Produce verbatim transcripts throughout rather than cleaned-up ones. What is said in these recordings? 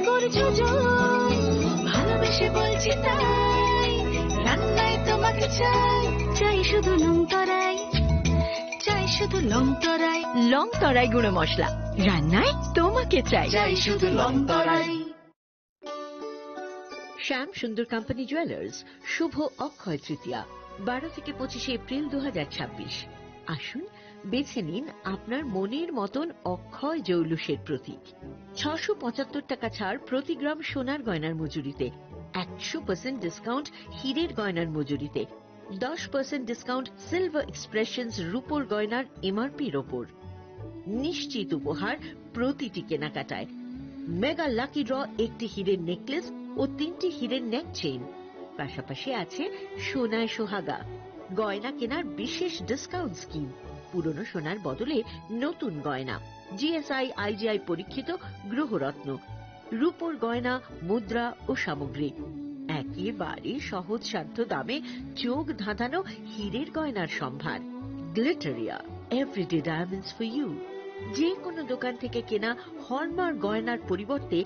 করছো জয়, ভালোবেসে বলছি তাই, রান্নায় তোমাকে চাই, চাই শুধু লং তরাই, চাই শুধু লং তরাই। লং তরাই গুঁড়ো মশলা, রান্নায় তোমাকে চাই। চাই শুধু লং তরাই। শ্যাম সুন্দর কোম্পানি জুয়েলার্স, শুভ অক্ষয় তৃতীয়া, বারো থেকে পঁচিশে এপ্রিল দু হাজার ছাব্বিশ। আসুন, বেছে নিন আপনার মনের মতন অক্ষয় জৌলুসের প্রতীক। ছশো পঁচাত্তর টাকা ছাড় প্রতি গ্রাম সোনার গয়নার মজুরিতে, একশো পার্সেন্ট ডিসকাউন্ট হীরের গয়নার মজুরিতে, দশ পার্সেন্ট ডিসকাউন্ট সিলভার এক্সপ্রেশনস রূপোর গয়নার এমআরপির ওপর। নিশ্চিত উপহার প্রতিটি কেনাকাটায়। মেগা লাকি ড্র, একটি হীরের নেকলেস ও তিনটি হীরের নেক চেইন। পাশাপাশি আছে সোনায় সোহাগা। গয়না কেনার বিশেষ ডিসকাউন্ট স্কিম। পুরনো সোনার বদলে নতুন গয়না। জিএসআই, আইজিআই পরীক্ষিত গ্রহরত্ন। রূপোর গয়না, মুদ্রা ও সামগ্রী। একেবারে সহজসাধ্য দামে চোখ ধাঁধানো হীরের গয়নার সম্ভার। Glitteria, everyday diamonds for you. যে কোনো দোকান থেকে কেনা হলমার্ক গয়নার পরিবর্তে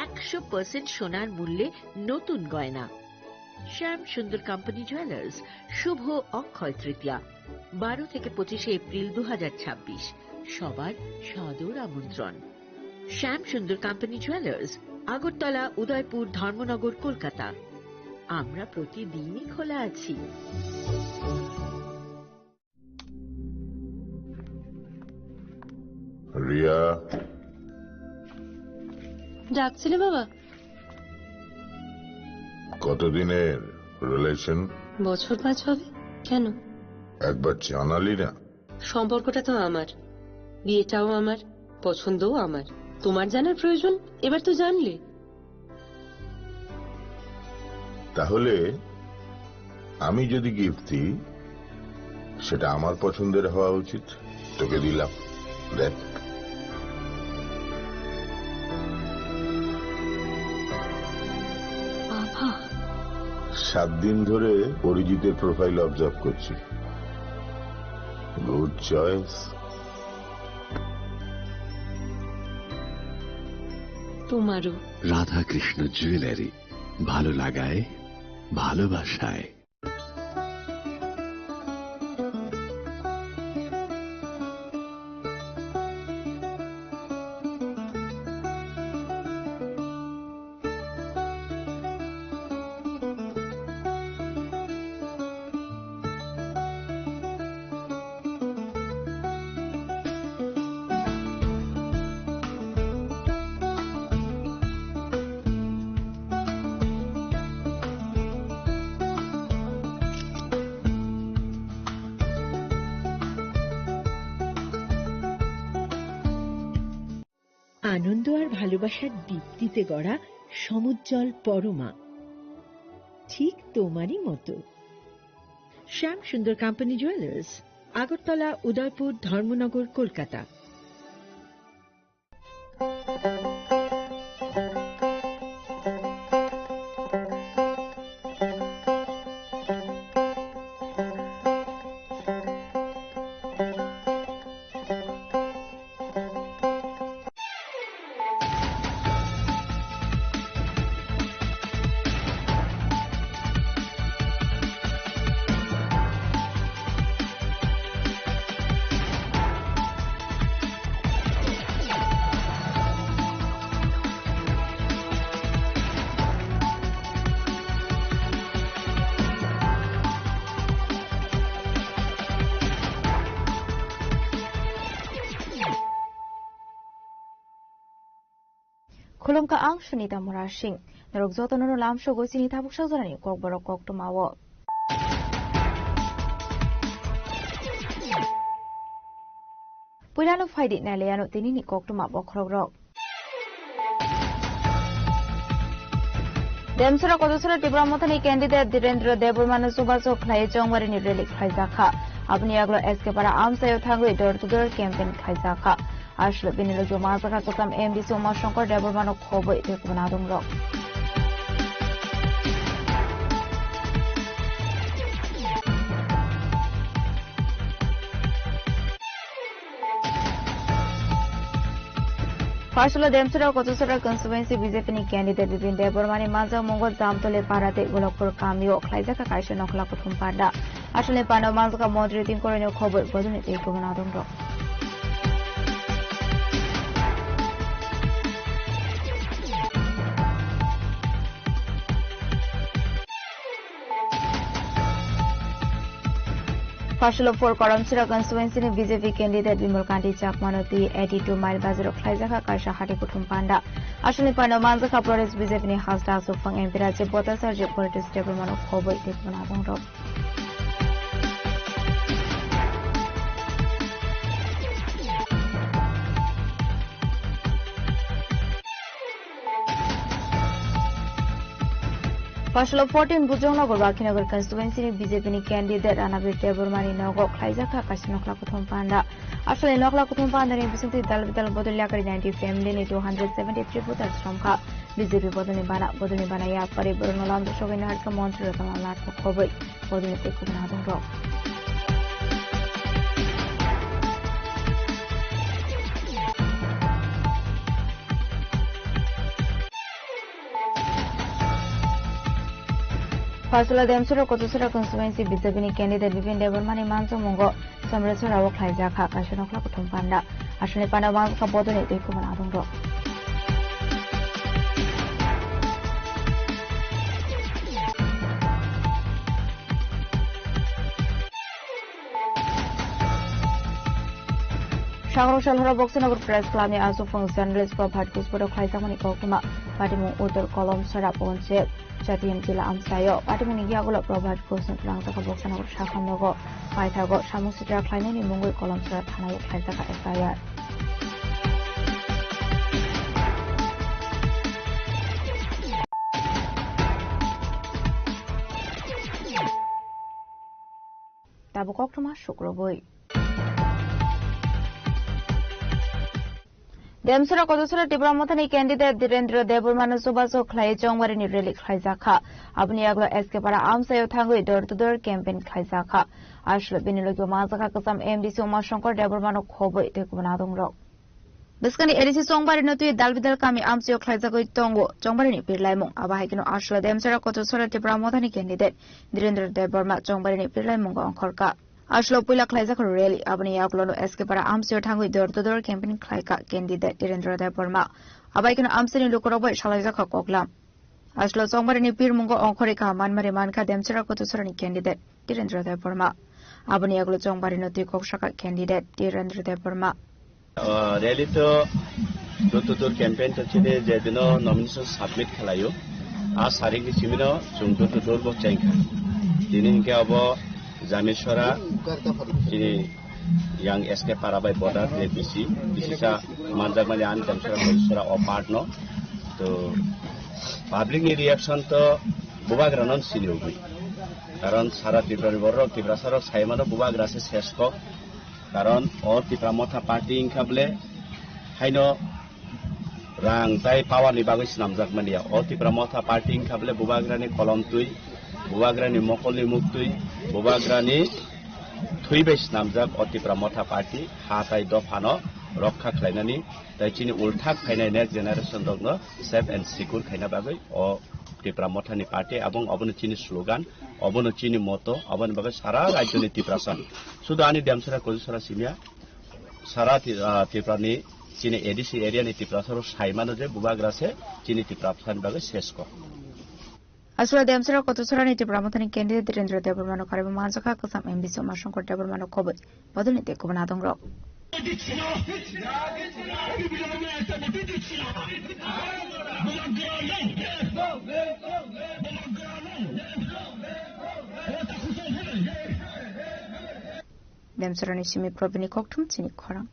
একশো পার্সেন্ট সোনার মূল্যে নতুন গয়না। শ্যাম সুন্দর কোম্পানি জুয়েলার্স, শুভ অক্ষয় তৃতীয়া, বারো থেকে পঁচিশে এপ্রিল দু হাজার ছাব্বিশ। সবার সাদর আমন্ত্রণ। শ্যাম সুন্দর কোম্পানি জুয়েলার্স, আগরতলা, উদয়পুর, ধর্মনগর, কলকাতা। আমরা প্রতিদিনই খোলা আছি। রিয়া। ডাকছিলে বাবা? কতদিনের রিলেশন? বছর পাঁচ হবে। কেন? একবার জানালি না। সম্পর্কটা তো আমার, বিয়েটাও আমার, পছন্দও আমার। তোমার জানার প্রয়োজন, এবার তো জানলে। তাহলে আমি যদি গিফট দিই, সেটা আমার পছন্দের হওয়া উচিত। তোকে দিলাম, দেখ। বাবা। সাত দিন ধরে অরিজিতের প্রোফাইল অবজার্ভ করছি। Good choice. তোমারও। রাধাকৃষ্ণ জুয়েলারি, ভালো লাগায়, ভালোবাসায়। আনন্দ আর ভালোবাসার দীপ্তিতে গড়া সমুজ্জ্বল পরমা, ঠিক তোমারই মতো। শ্যাম সুন্দর কোম্পানি জুয়েলার্স, আগরতলা, উদয়পুর, ধর্মনগর, Kolkata. Khulumkha, ang Sunita Murasing. Norok jotono no lamsogwi chini tabuk sajorani kokborok koktwmao. Puilano phaidi nailaiano tinini koktwma bokhorokrok. Demsora Kotosora Tipra Mothani candidate Dhirendra Debbarmano chubachu khlai Chongbarini rally khlaijakha. Aboni yagulo S K Para amchaio thangwi door to door campaign khlaijakha. Aswk bini logi majak achukram M D C Umashankar Debbarmano khobwi tei kubun adongrok. Aswla Demchara Kochusara constituency B J P ni candidate Bipin Debbarma ni manjakmungo Jamtoli para tei Golokpur kamio khlaijak kha kaisa nokhla kuthum panda. Aswlni panda manjakha Montri Tingkoroi ni khoboi bodolni tei kubun adongrok. Phasalo four Karamchara constituency ni B J P candidate Bimal Kanti Chakma no twi eighty two mile bazar o khlaijakha kaisa hati kuthum panda. Aswlni panda manjakha Pradesh B J P ni hasta aswk phang M P Rajib Bhattacharya, Pradesh Debbarma no khoboi tei kubun adongrok. Phasalo fourteen Bujongnagar Bakhinagar constituency ni B J P ni candidate Ranabir Debbarma ni nogo khlaijakha kaisa nokhla kuthum panda. Aswlni nokhla kuthum panda ni bisingtwi dal bidal bodol yakari ninety family ni two hundred seventy three voters romkha. B J P bodolni bana, bodolni bana yapari borokno lamjak sogwi naharkha Montri Ratan Lal Nath no khoboi. Podmiti kubun adongrok. Phasalo Demchara Kochusara constituency B J P ni candidate Bipin Debbarma ni manjakmungo Samrachara o khlaijakha kaisa nokhla kuthum panda. Aswlni panda manjakha bodolni tei kubun adongrok. Sagrok Salhara Boksanagar Press Club ni aswk phang journalist Prabhat Ghosh borok khlaijakmani koktwma patimung Uttor Kolomsora Panchayat, Chatiyam Jila amchaio. Patimungni yagulo Prabhat Ghosh ni twlangjakha Boksanagar sakham nogo paithago samung sitra khlainani mungwi Kolomsora thanao khlaijakha F I R. Tabuk koktwma sukrubui. Demsura Kochusura Tipra Mothani candidate Dhirendra Debbarmano chubachu khlai Chongbarini rally khlaijakha. Aboni yagulo S K Para amchaio thangwi door to door campaign khlaijakha. Aswk bini logi manjakha kwcham M D C Umashankar Debbarmano khobwi tei kubun adongrok. Bwskangni A D C Chongbarini twi dal bidal kami amchaio khlaijagwi tongo Chongbarini pirlaimung. Abo hai kheno aswk Demsura Kochusura Tipra Mothani candidate Dhirendra Debbarma Chongbarini pirlaimungo ongkhorkha. Aswk puila khlaijakha rally, aboni yagulono S K Para amchaio thangwi door to door campaign khlaikha candidate Dhirendra Debbarma. Abo hai kheno amchaini lukurok bai salaijakha koklam. Aswk Chongbarini pirmungo ongkhorwi kaham manmari mankha Demsura Kochusurani candidate Dhirendra Debbarma. Aboni yagulo Chongbarino twi kok sakha candidate Dhirendra Debbarma. Ah, rally to door to door campaign to chini je dino nomination submit khalaio. A sarikni simino chwng door to door bo chengkha. Tini hinkhe abo Jameswara chini yang S K Para bai border je B C, B C sa manjakmani ani Jameswara Kochusurao part no. To public ni reaction to bubagrano sini ugwi. Karon sara Tripura ni borok, Tiprasa rok saimano bubagra se sesh kok. Karon o Tipra Motha Party wngkha bole haino rang tai power ni bagwi swnamjak manya. O Tipra Motha Party wngkha bole bubagrani kolom twi, bubagrani mokolni muktwi, bubagrani thwi bai swnamjak o Tipra Motha Party ha tai dophano rokha khlainani tai chini ulthak phainai next generation rokno safe and secure khaina bagwi o Tipra Mothani party, abong obono chini slogan, obono chini motto, aboni bagwi sara rajyoni Tiprasa. Sudu ani Demsara Kochusara simya, sara Ti-, ah, Tiprani chini A D C area ni Tiprasa rok saimano je bubagra se chini Tiprasani bagwi sesh kok. Aswk Demsara Kochusurani Tipra Mothani candidate Dhirendra Debbarmano karibo manjakha kwcham M D C Umashankar Debbarmano khobwi. Bodolni tei kubun adongrok. Demsarani simi Probini kokthum chini khorang.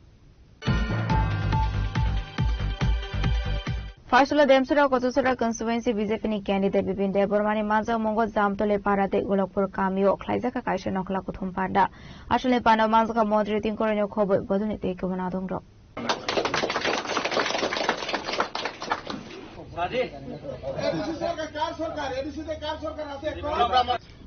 Phasalo Demsura Kochusurani constituency B J P ni candidate Bipin Debbarmani manjakmungo Jamtoli para tei Golokpur kamio khlaijakha kaisa nokhla kuthum panda. Aswlni panda manjakha Montri Tingkoroi ni khobwi bodolni tei kubun adongrok.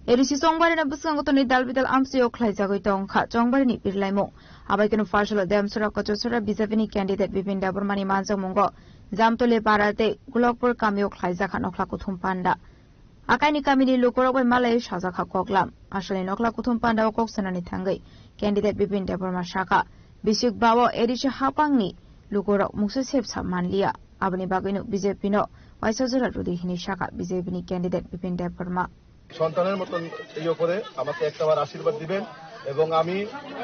A D C Chongbarini bwskango tonwi dal bidal amchio khlaijagwi tongkha Chongbarini birlaimung. Abaikeno Pharsalo Demsora Kochosora B J P ni candidate Bipin Debbarmani manjakmungo Jamtoli para tei Golokpur kamio khlaijakha nokla kuthum panda. Akaini kamini lukurok bai malai sajakha koklam. Asalni nokla kuthum panda o kok sanani thangwi candidate Bipin Debbarma sakha, bisik bao A D C hapangni lukurok mungsa sepsa manliya. Aboni bagwino B J P no waisa jora rwdi hinwi sakha B J P ni candidate Bipin Debbarma. সন্তানের মতন ইয়ে করে আমাকে একটাবার আশীর্বাদ দিবেন। এবং আমি,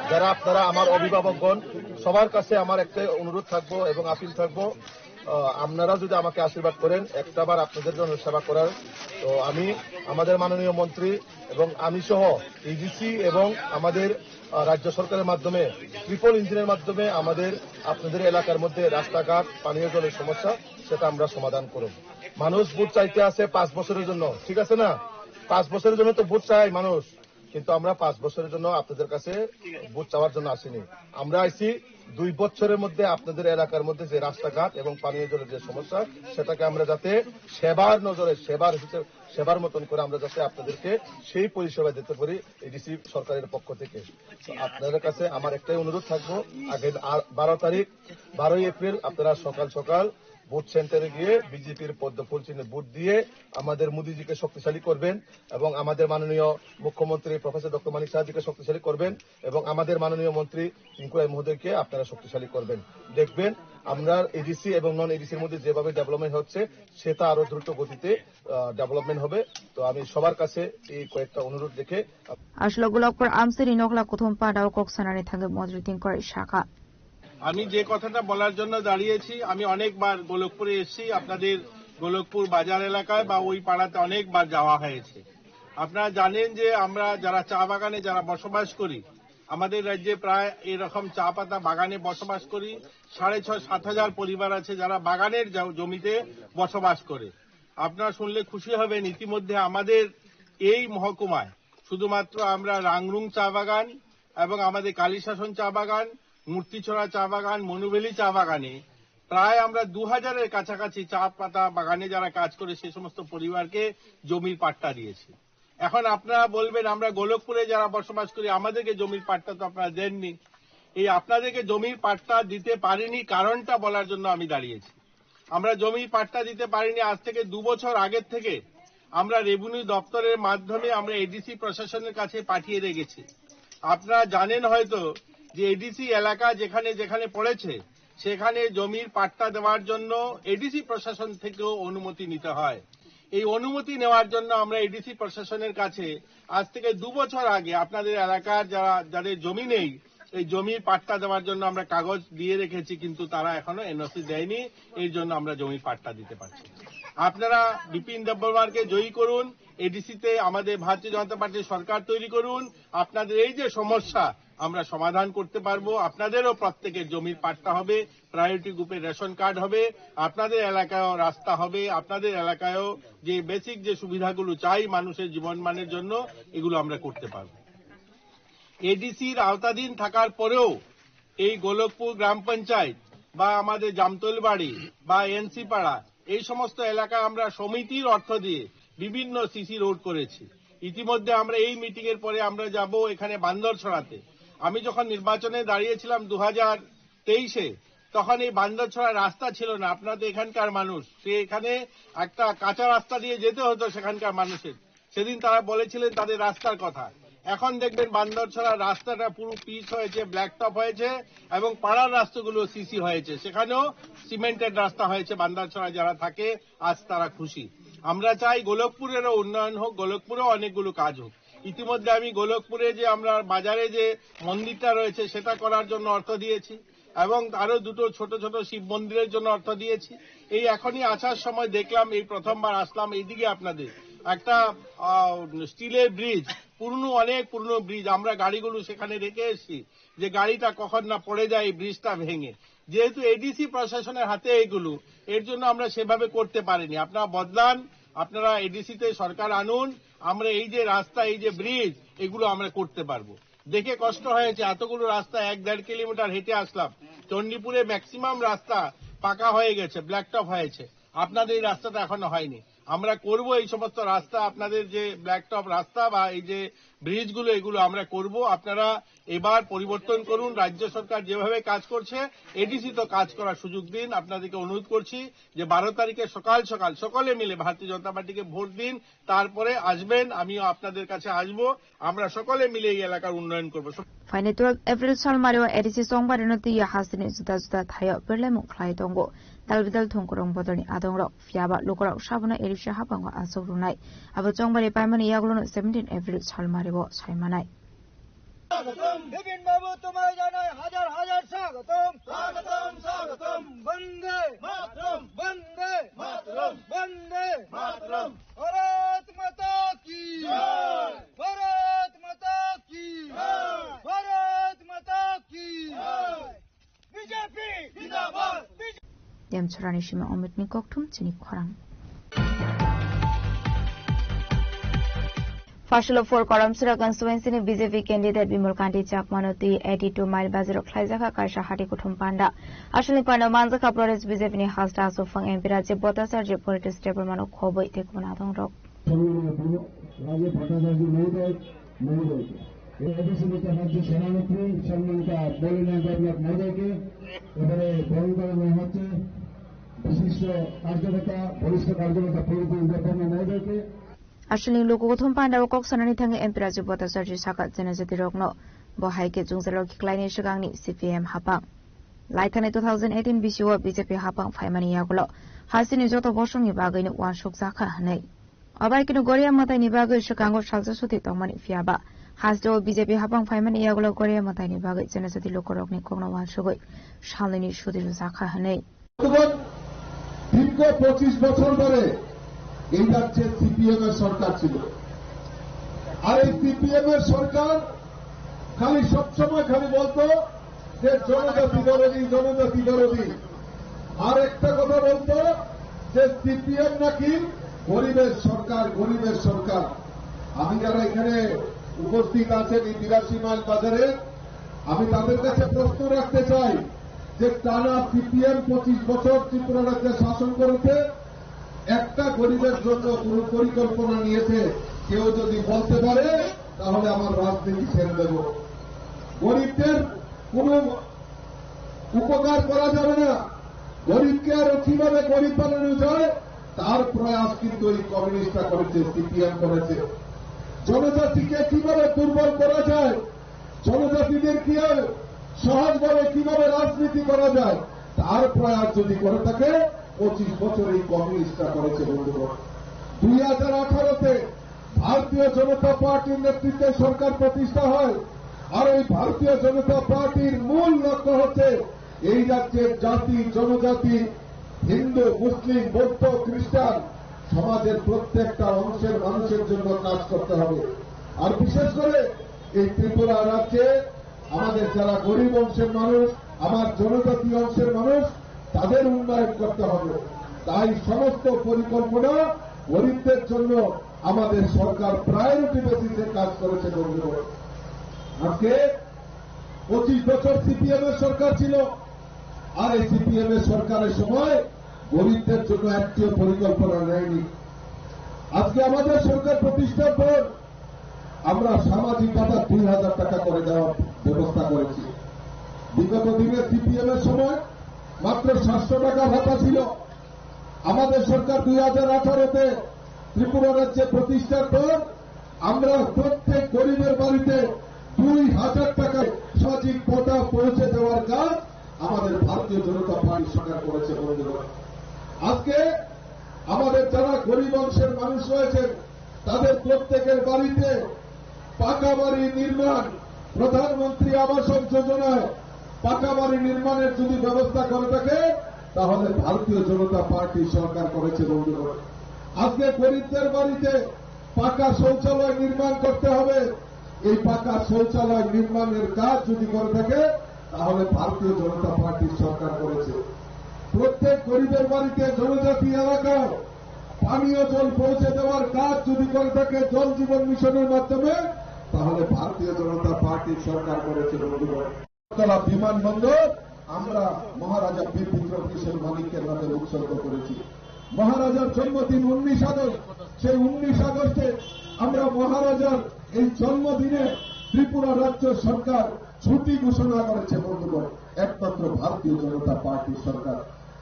যারা আপনারা আমার অভিভাবকগণ, সবার কাছে আমার একটাই অনুরোধ থাকবো এবং আপিল থাকবো, আহ, আপনারা যদি আমাকে আশীর্বাদ করেন, একটাবার আপনাদের জন্য সেবা করার, তো আমি, আমাদের মাননীয় মন্ত্রী এবং আমি সহ এডিসি এবং আমাদের, আহ, রাজ্য সরকারের মাধ্যমে, ট্রিপল ইঞ্জিনের মাধ্যমে আমাদের, আপনাদের এলাকার মধ্যে রাস্তাঘাট, পানীয় জলের সমস্যা, সেটা আমরা সমাধান করব। মানুষ ভোট চাইতে আছে পাঁচ বছরের জন্য, ঠিক আছে না? পাঁচ বছরের জন্য তো ভোট চায় মানুষ, কিন্তু আমরা পাঁচ বছরের জন্য আপনাদের কাছে ভোট চাওয়ার জন্য আসিনি। আমরা আইছি দুই বছরের মধ্যে আপনাদের এলাকার মধ্যে যে রাস্তাঘাট এবং পানীয় জলের যে সমস্যা, সেটাকে আমরা যাতে সেবার নজরে, সেবার হিসেবে, সেবার মতন করে আমরা যাতে আপনাদেরকে সেই পরিষেবা দিতে পারি এডিসি সরকারের পক্ষ থেকে। তো আপনাদের কাছে আমার একটাই অনুরোধ থাকবো, আগে আর বারো তারিখ, বারোই এপ্রিল আপনারা সকাল সকাল ভোট সেন্টারে গিয়ে বিজেপির পদ্ম ফুল চিহ্নে ভোট দিয়ে আমাদের মোদিজিকে শক্তিশালী করবেন এবং আমাদের মাননীয় মুখ্যমন্ত্রী প্রফেসর ডক্টর মানিক সাহাজিকে শক্তিশালী করবেন এবং আমাদের মাননীয় মন্ত্রী টিঙ্কু রায় মহোদয়কে আপনারা শক্তিশালী করবেন। দেখবেন, আমরা এডিসি এবং নন এডিসির মধ্যে যেভাবে ডেভেলপমেন্ট হচ্ছে, সেটা আরো দ্রুত গতিতে, আহ, ডেভেলপমেন্ট হবে। তো আমি সবার কাছে এই কয়েকটা অনুরোধ রেখে Aswk Golokpur amchini nokla kuthum panda o kok sanani thangwi montri Tingkoi sakha. আমি যে কথাটা বলার জন্য দাঁড়িয়েছি, আমি অনেকবার গোলকপুরে এসেছি, আপনাদের গোলকপুর বাজার এলাকায় বা ওই পাড়াতে অনেকবার যাওয়া হয়েছে। আপনারা জানেন যে আমরা যারা চা বাগানে যারা বসবাস করি, আমাদের রাজ্যে প্রায় এরকম চা পাতা বাগানে বসবাস করি সাড়ে ছয় সাত হাজার পরিবার আছে যারা বাগানের জ-, জমিতে বসবাস করে। আপনারা শুনলে খুশি হবেন, ইতিমধ্যে আমাদের এই মহকুমায় শুধুমাত্র আমরা রাংরুং চা বাগান এবং আমাদের কালীশাসন চা বাগান, মূর্তিছড়া চা বাগান, মনুভেলি চা বাগানে প্রায় আমরা দু হাজারের কাছাকাছি চা পাতা বাগানে যারা কাজ করে সে সমস্ত পরিবারকে জমির পাট্টা দিয়েছি। এখন আপনারা বলবেন, আমরা গোলকপুরে যারা বসবাস করি আমাদেরকে জমির পাট্টা তো আপনারা দেননি। এই আপনাদেরকে জমির পাট্টা দিতে পারিনি কারণটা বলার জন্য আমি দাঁড়িয়েছি। আমরা জমির পাট্টা দিতে পারিনি। আজ থেকে দু বছর আগের থেকে আমরা রেভিনিউ দপ্তরের মাধ্যমে আমরা এডিসি প্রশাসনের কাছে পাঠিয়ে রেখেছি। আপনারা জানেন হয়তো যে এডিসি এলাকা যেখানে যেখানে পড়েছে সেখানে জমির পাট্টা দেওয়ার জন্য এডিসি প্রশাসন থেকেও অনুমতি নিতে হয়। এই অনুমতি নেওয়ার জন্য আমরা এডিসি প্রশাসনের কাছে আজ থেকে দু বছর আগে আপনাদের এলাকার যারা, যাদের জমি নেই, এই জমির পাট্টা দেওয়ার জন্য আমরা কাগজ দিয়ে রেখেছি, কিন্তু তারা এখনো এনওসি দেয়নি, এর জন্য আমরা জমির পাট্টা দিতে পারছি না। আপনারা বিপিন দেববর্মাকে জয়ী করুন, এডিসিতে আমাদের ভারতীয় জনতা পার্টির সরকার তৈরি করুন, আপনাদের এই যে সমস্যা আমরা সমাধান করতে পারবো। আপনাদেরও প্রত্যেকের জমির পাট্টা হবে, প্রায়োরিটি গ্রুপের রেশন কার্ড হবে, আপনাদের এলাকায়ও রাস্তা হবে, আপনাদের এলাকায়ও যে বেসিক যে সুবিধাগুলো চাই মানুষের জীবনমানের জন্য, এগুলো আমরা করতে পারবো। এডিসির আওতাধীন থাকার পরেও এই গোলকপুর গ্রাম পঞ্চায়েত বা আমাদের জামতলবাড়ি বা এনসি পাড়া, এই সমস্ত এলাকায় আমরা সমিতির অর্থ দিয়ে বিভিন্ন সিসি রোড করেছি। ইতিমধ্যে আমরা এই মিটিং এর পরে আমরা যাব এখানে বান্দরছড়াতে। আমি যখন নির্বাচনে দাঁড়িয়েছিলাম দু হাজার তেইশে, তখন এই বান্দরছড়া রাস্তা ছিল না। আপনারা তো এখানকার মানুষ, সে এখানে একটা কাঁচা রাস্তা দিয়ে যেতে হতো সেখানকার মানুষের। সেদিন তারা বলেছিলেন তাদের রাস্তার কথা। এখন দেখবেন বান্দরছড়া রাস্তাটা পুরো পিচ হয়েছে, ব্ল্যাক টপ হয়েছে এবং পাড়ার রাস্তাগুলো সিসি হয়েছে, সেখানেও সিমেন্টেড রাস্তা হয়েছে। বান্দরছড়া যারা থাকে আজ তারা খুশি। আমরা চাই গোলকপুরেরও উন্নয়ন হোক, গোলকপুরেও অনেকগুলো কাজ হোক। ইতিমধ্যে আমি গোলকপুরে যে আমরা বাজারে যে মন্দিরটা রয়েছে সেটা করার জন্য অর্থ দিয়েছি এবং আরো দুটো ছোট ছোট শিব মন্দিরের জন্য অর্থ দিয়েছি। এই এখনই আসার সময় দেখলাম, এই প্রথমবার আসলাম এইদিকে আপনাদের একটা, আহ, স্টিলের ব্রিজ, পুরনো, অনেক পুরনো ব্রিজ, আমরা গাড়িগুলো সেখানে রেখে এসেছি যে গাড়িটা কখন না পড়ে যায় এই ব্রিজটা ভেঙে। যেহেতু এডিসি প্রশাসনের হাতে এইগুলো, এর জন্য আমরা সেভাবে করতে পারিনি। আপনারা বদলান, আপনারা এডিসিতে সরকার আনুন, আমরা এই যে রাস্তা, এই যে ব্রিজ, এগুলো আমরা করতে পারবো। দেখে কষ্ট হয়েছে, এতগুলো রাস্তা এক দেড় কিলোমিটার হেঁটে আসলাম। চণ্ডীপুরে ম্যাক্সিমাম রাস্তা পাকা হয়ে গেছে, ব্ল্যাক টপ হয়েছে, আপনাদের এই রাস্তাটা এখনো হয়নি। আমরা করব এই সমস্ত রাস্তা, আপনাদের যে ব্ল্যাক টপ রাস্তা বা এই যে ব্রিজগুলো, এগুলো আমরা করব। আপনারা এবার পরিবর্তন করুন। রাজ্য সরকার যেভাবে কাজ করছে, এডিসি তো কাজ করার সুযোগ দিন। আপনাদেরকে অনুরোধ করছি যে বারো তারিখে সকাল সকাল সকলে মিলে ভারতীয় জনতা পার্টিকে ভোট দিন, তারপরে আসবেন, আমিও আপনাদের কাছে আসব। আমরা সকলে মিলে এই এলাকার উন্নয়ন করব। Phainai twelve April salmario A D C chongbarino twiwi hasteni juda juda thaio berlaimung khlai tongo. Dalbidal thongkwrwng bodolni adongrok, phiyaba lukurok sabono A D C habango achuk rwnai. Abo chongbari paimani yagulono seventeen April salmario saimanai. Bipin বাবু, তোমায় জানাই হাজার হাজার স্বাগতম। স্বাগতম, স্বাগতম। বন্দে মাতরম। বন্দে মাতরম। বন্দে মাতরম। ভারত মাতা কি জয়। ভারত মাতা কি জয়। ভারত মাতা কি জয়। বিজেপি জিন্দাবাদ। Demchorani simi Omitni kokthum chini khorang. Phasalo four Karamsura constituency ni B J P candidate Bimal Kanti Chakmano twi eighty two mile bazaro khlaijakha kaisa hati kuthum panda. Aswkni panda manjakha Pradesh B J P ni hasta aswk phang M P Rajiv Bhattacharya, Politis Debbarmano khobwi tei kubun adongrok. সম্মানীয় রাজীব ভট্টাচার্য মহোদয়, মহোদয়কে, এ এডিসি মোর্চা রাজ্য সভানেত্রী সম্মানিতা মৌলিনা দেবনাথ মহোদয়কে এবারে বরণ করানো হচ্ছে। বিশিষ্ট কার্যকর্তা, বরিষ্ঠ কার্যকর্তা প্রদীপ দেববর্মা মহোদয়কে। Aswkni luku kuthum panda o kok sanani thangwi M P Rajiv Bhattacharya saka jena jati rokno bo hai khe chwngsairok khiklaini swkangni C P M hapang. Laithani two thousand eighteen bisio B J P hapang phaimani yagulo hasteni joto bosongni bagwino uansuk jakha hwnwi. Obai kino Goria mwtaini bagwi swkango salsa suti tongmani phiyaba hasteo B J P hapang phaimani yagulo Goria mwtaini bagwi jena jati lukurokni kokno uansugwi salnwini suti rwjakha hwnwi. বর্তমান দীর্ঘ পঁচিশ বছর ধরে এই রাজ্যে সিপিএম এর সরকার ছিল। আর এই সিপিএম এর সরকার খালি সবসময় খালি বলতো যে জনজাতি দরদি, জনজাতি দরদি। আর একটা কথা বলতো যে সিপিএম নাকি গরিবের সরকার, গরিবের সরকার। আমি যারা এখানে উপস্থিত আছেন এই বিরাশি মাইল বাজারে, আমি তাদের কাছে প্রশ্ন রাখতে চাই যে টানা সিপিএম পঁচিশ বছর ত্রিপুরা রাজ্যে শাসন করেছে, একটা গরিবের জন্য কোনো পরিকল্পনা নিয়েছে, কেউ যদি বলতে পারে তাহলে আমার রাজনীতি ছেড়ে দেব। গরিবদের কোনো উপকার করা যাবে না। গরিবকে আরো কিভাবে গরিব বানানো যায়, তার প্রয়াস কিন্তু এই কমিউনিস্টরা করেছে, সিপিএম করেছে। জনজাতিকে কিভাবে দুর্বল করা যায়, জনজাতিদের কি আর সহজভাবে কিভাবে রাজনীতি করা যায়, তার প্রয়াস যদি করে থাকে, পঁচিশ বছর এই কমিউনিস্টরা করেছে বন্ধুগণ। দুই হাজার আঠারোতে ভারতীয় জনতা পার্টির নেতৃত্বে সরকার প্রতিষ্ঠা হয়। আর এই ভারতীয় জনতা পার্টির মূল লক্ষ্য হচ্ছে এই রাজ্যের জাতি, জনজাতি, হিন্দু, মুসলিম, বৌদ্ধ, খ্রিস্টান সমাজের প্রত্যেকটা অংশের মানুষের জন্য কাজ করতে হবে। আর বিশেষ করে এই ত্রিপুরা রাজ্যে আমাদের যারা গরিব অংশের মানুষ, আমার জনজাতি অংশের মানুষ, তাদের উন্নয়ন করতে হবে। তাই সমস্ত পরিকল্পনা গরিবদের জন্য আমাদের সরকার প্রায়োরিটি বেসিসে কাজ করেছে বন্ধুগণ। আজকে পঁচিশ বছর সিপিএম এর সরকার ছিল, আর এই সিপিএম এর সরকারের সময় গরিবদের জন্য একটিও পরিকল্পনা নেয়নি। আজকে আমাদের সরকার প্রতিষ্ঠার পর আমরা সামাজিক ভাতা দুই হাজার টাকা করে দেওয়ার ব্যবস্থা করেছি। বিগত দিনে সিপিএম এর সময় মাত্র সাতশো টাকা ভাতা ছিল। আমাদের সরকার দুই হাজার আঠারোতে ত্রিপুরা রাজ্যে প্রতিষ্ঠার পর আমরা প্রত্যেক গরিবের বাড়িতে দুই হাজার টাকায় সামাজিক ভাতা পৌঁছে দেওয়ার কাজ আমাদের ভারতীয় জনতা পার্টি সরকার করেছে বন্ধুগণ। আজকে আমাদের যারা গরিব অংশের মানুষ রয়েছেন, তাদের প্রত্যেকের বাড়িতে পাকা বাড়ি নির্মাণ, প্রধানমন্ত্রী আবাসন যোজনায় পাকা বাড়ি নির্মাণের যদি ব্যবস্থা করে থাকে, তাহলে ভারতীয় জনতা পার্টি সরকার করেছে বন্ধুগণ। আজকে গরিবদের বাড়িতে পাকা শৌচালয় নির্মাণ করতে হবে। এই পাকা শৌচালয় নির্মাণের কাজ যদি করে থাকে, তাহলে ভারতীয় জনতা পার্টির সরকার করেছে। প্রত্যেক গরিবের বাড়িতে জনজাতি এলাকায় পানীয় জল পৌঁছে দেওয়ার কাজ যদি করে থাকে জল জীবন মিশনের মাধ্যমে, তাহলে ভারতীয় জনতা পার্টির সরকার করেছে বন্ধুগণ। আগরতলা বিমানবন্দর আমরা মহারাজা বীর বিক্রম কিশোর মানিক্যের নামে উৎসর্গ করেছি। মহারাজার জন্মদিন উনিশ আগস্ট। সেই উনিশ আগস্টে আমরা মহারাজার এই জন্মদিনে ত্রিপুরা রাজ্য সরকার ছুটি ঘোষণা করেছে বন্ধুগণ, একমাত্র ভারতীয় জনতা পার্টির সরকার।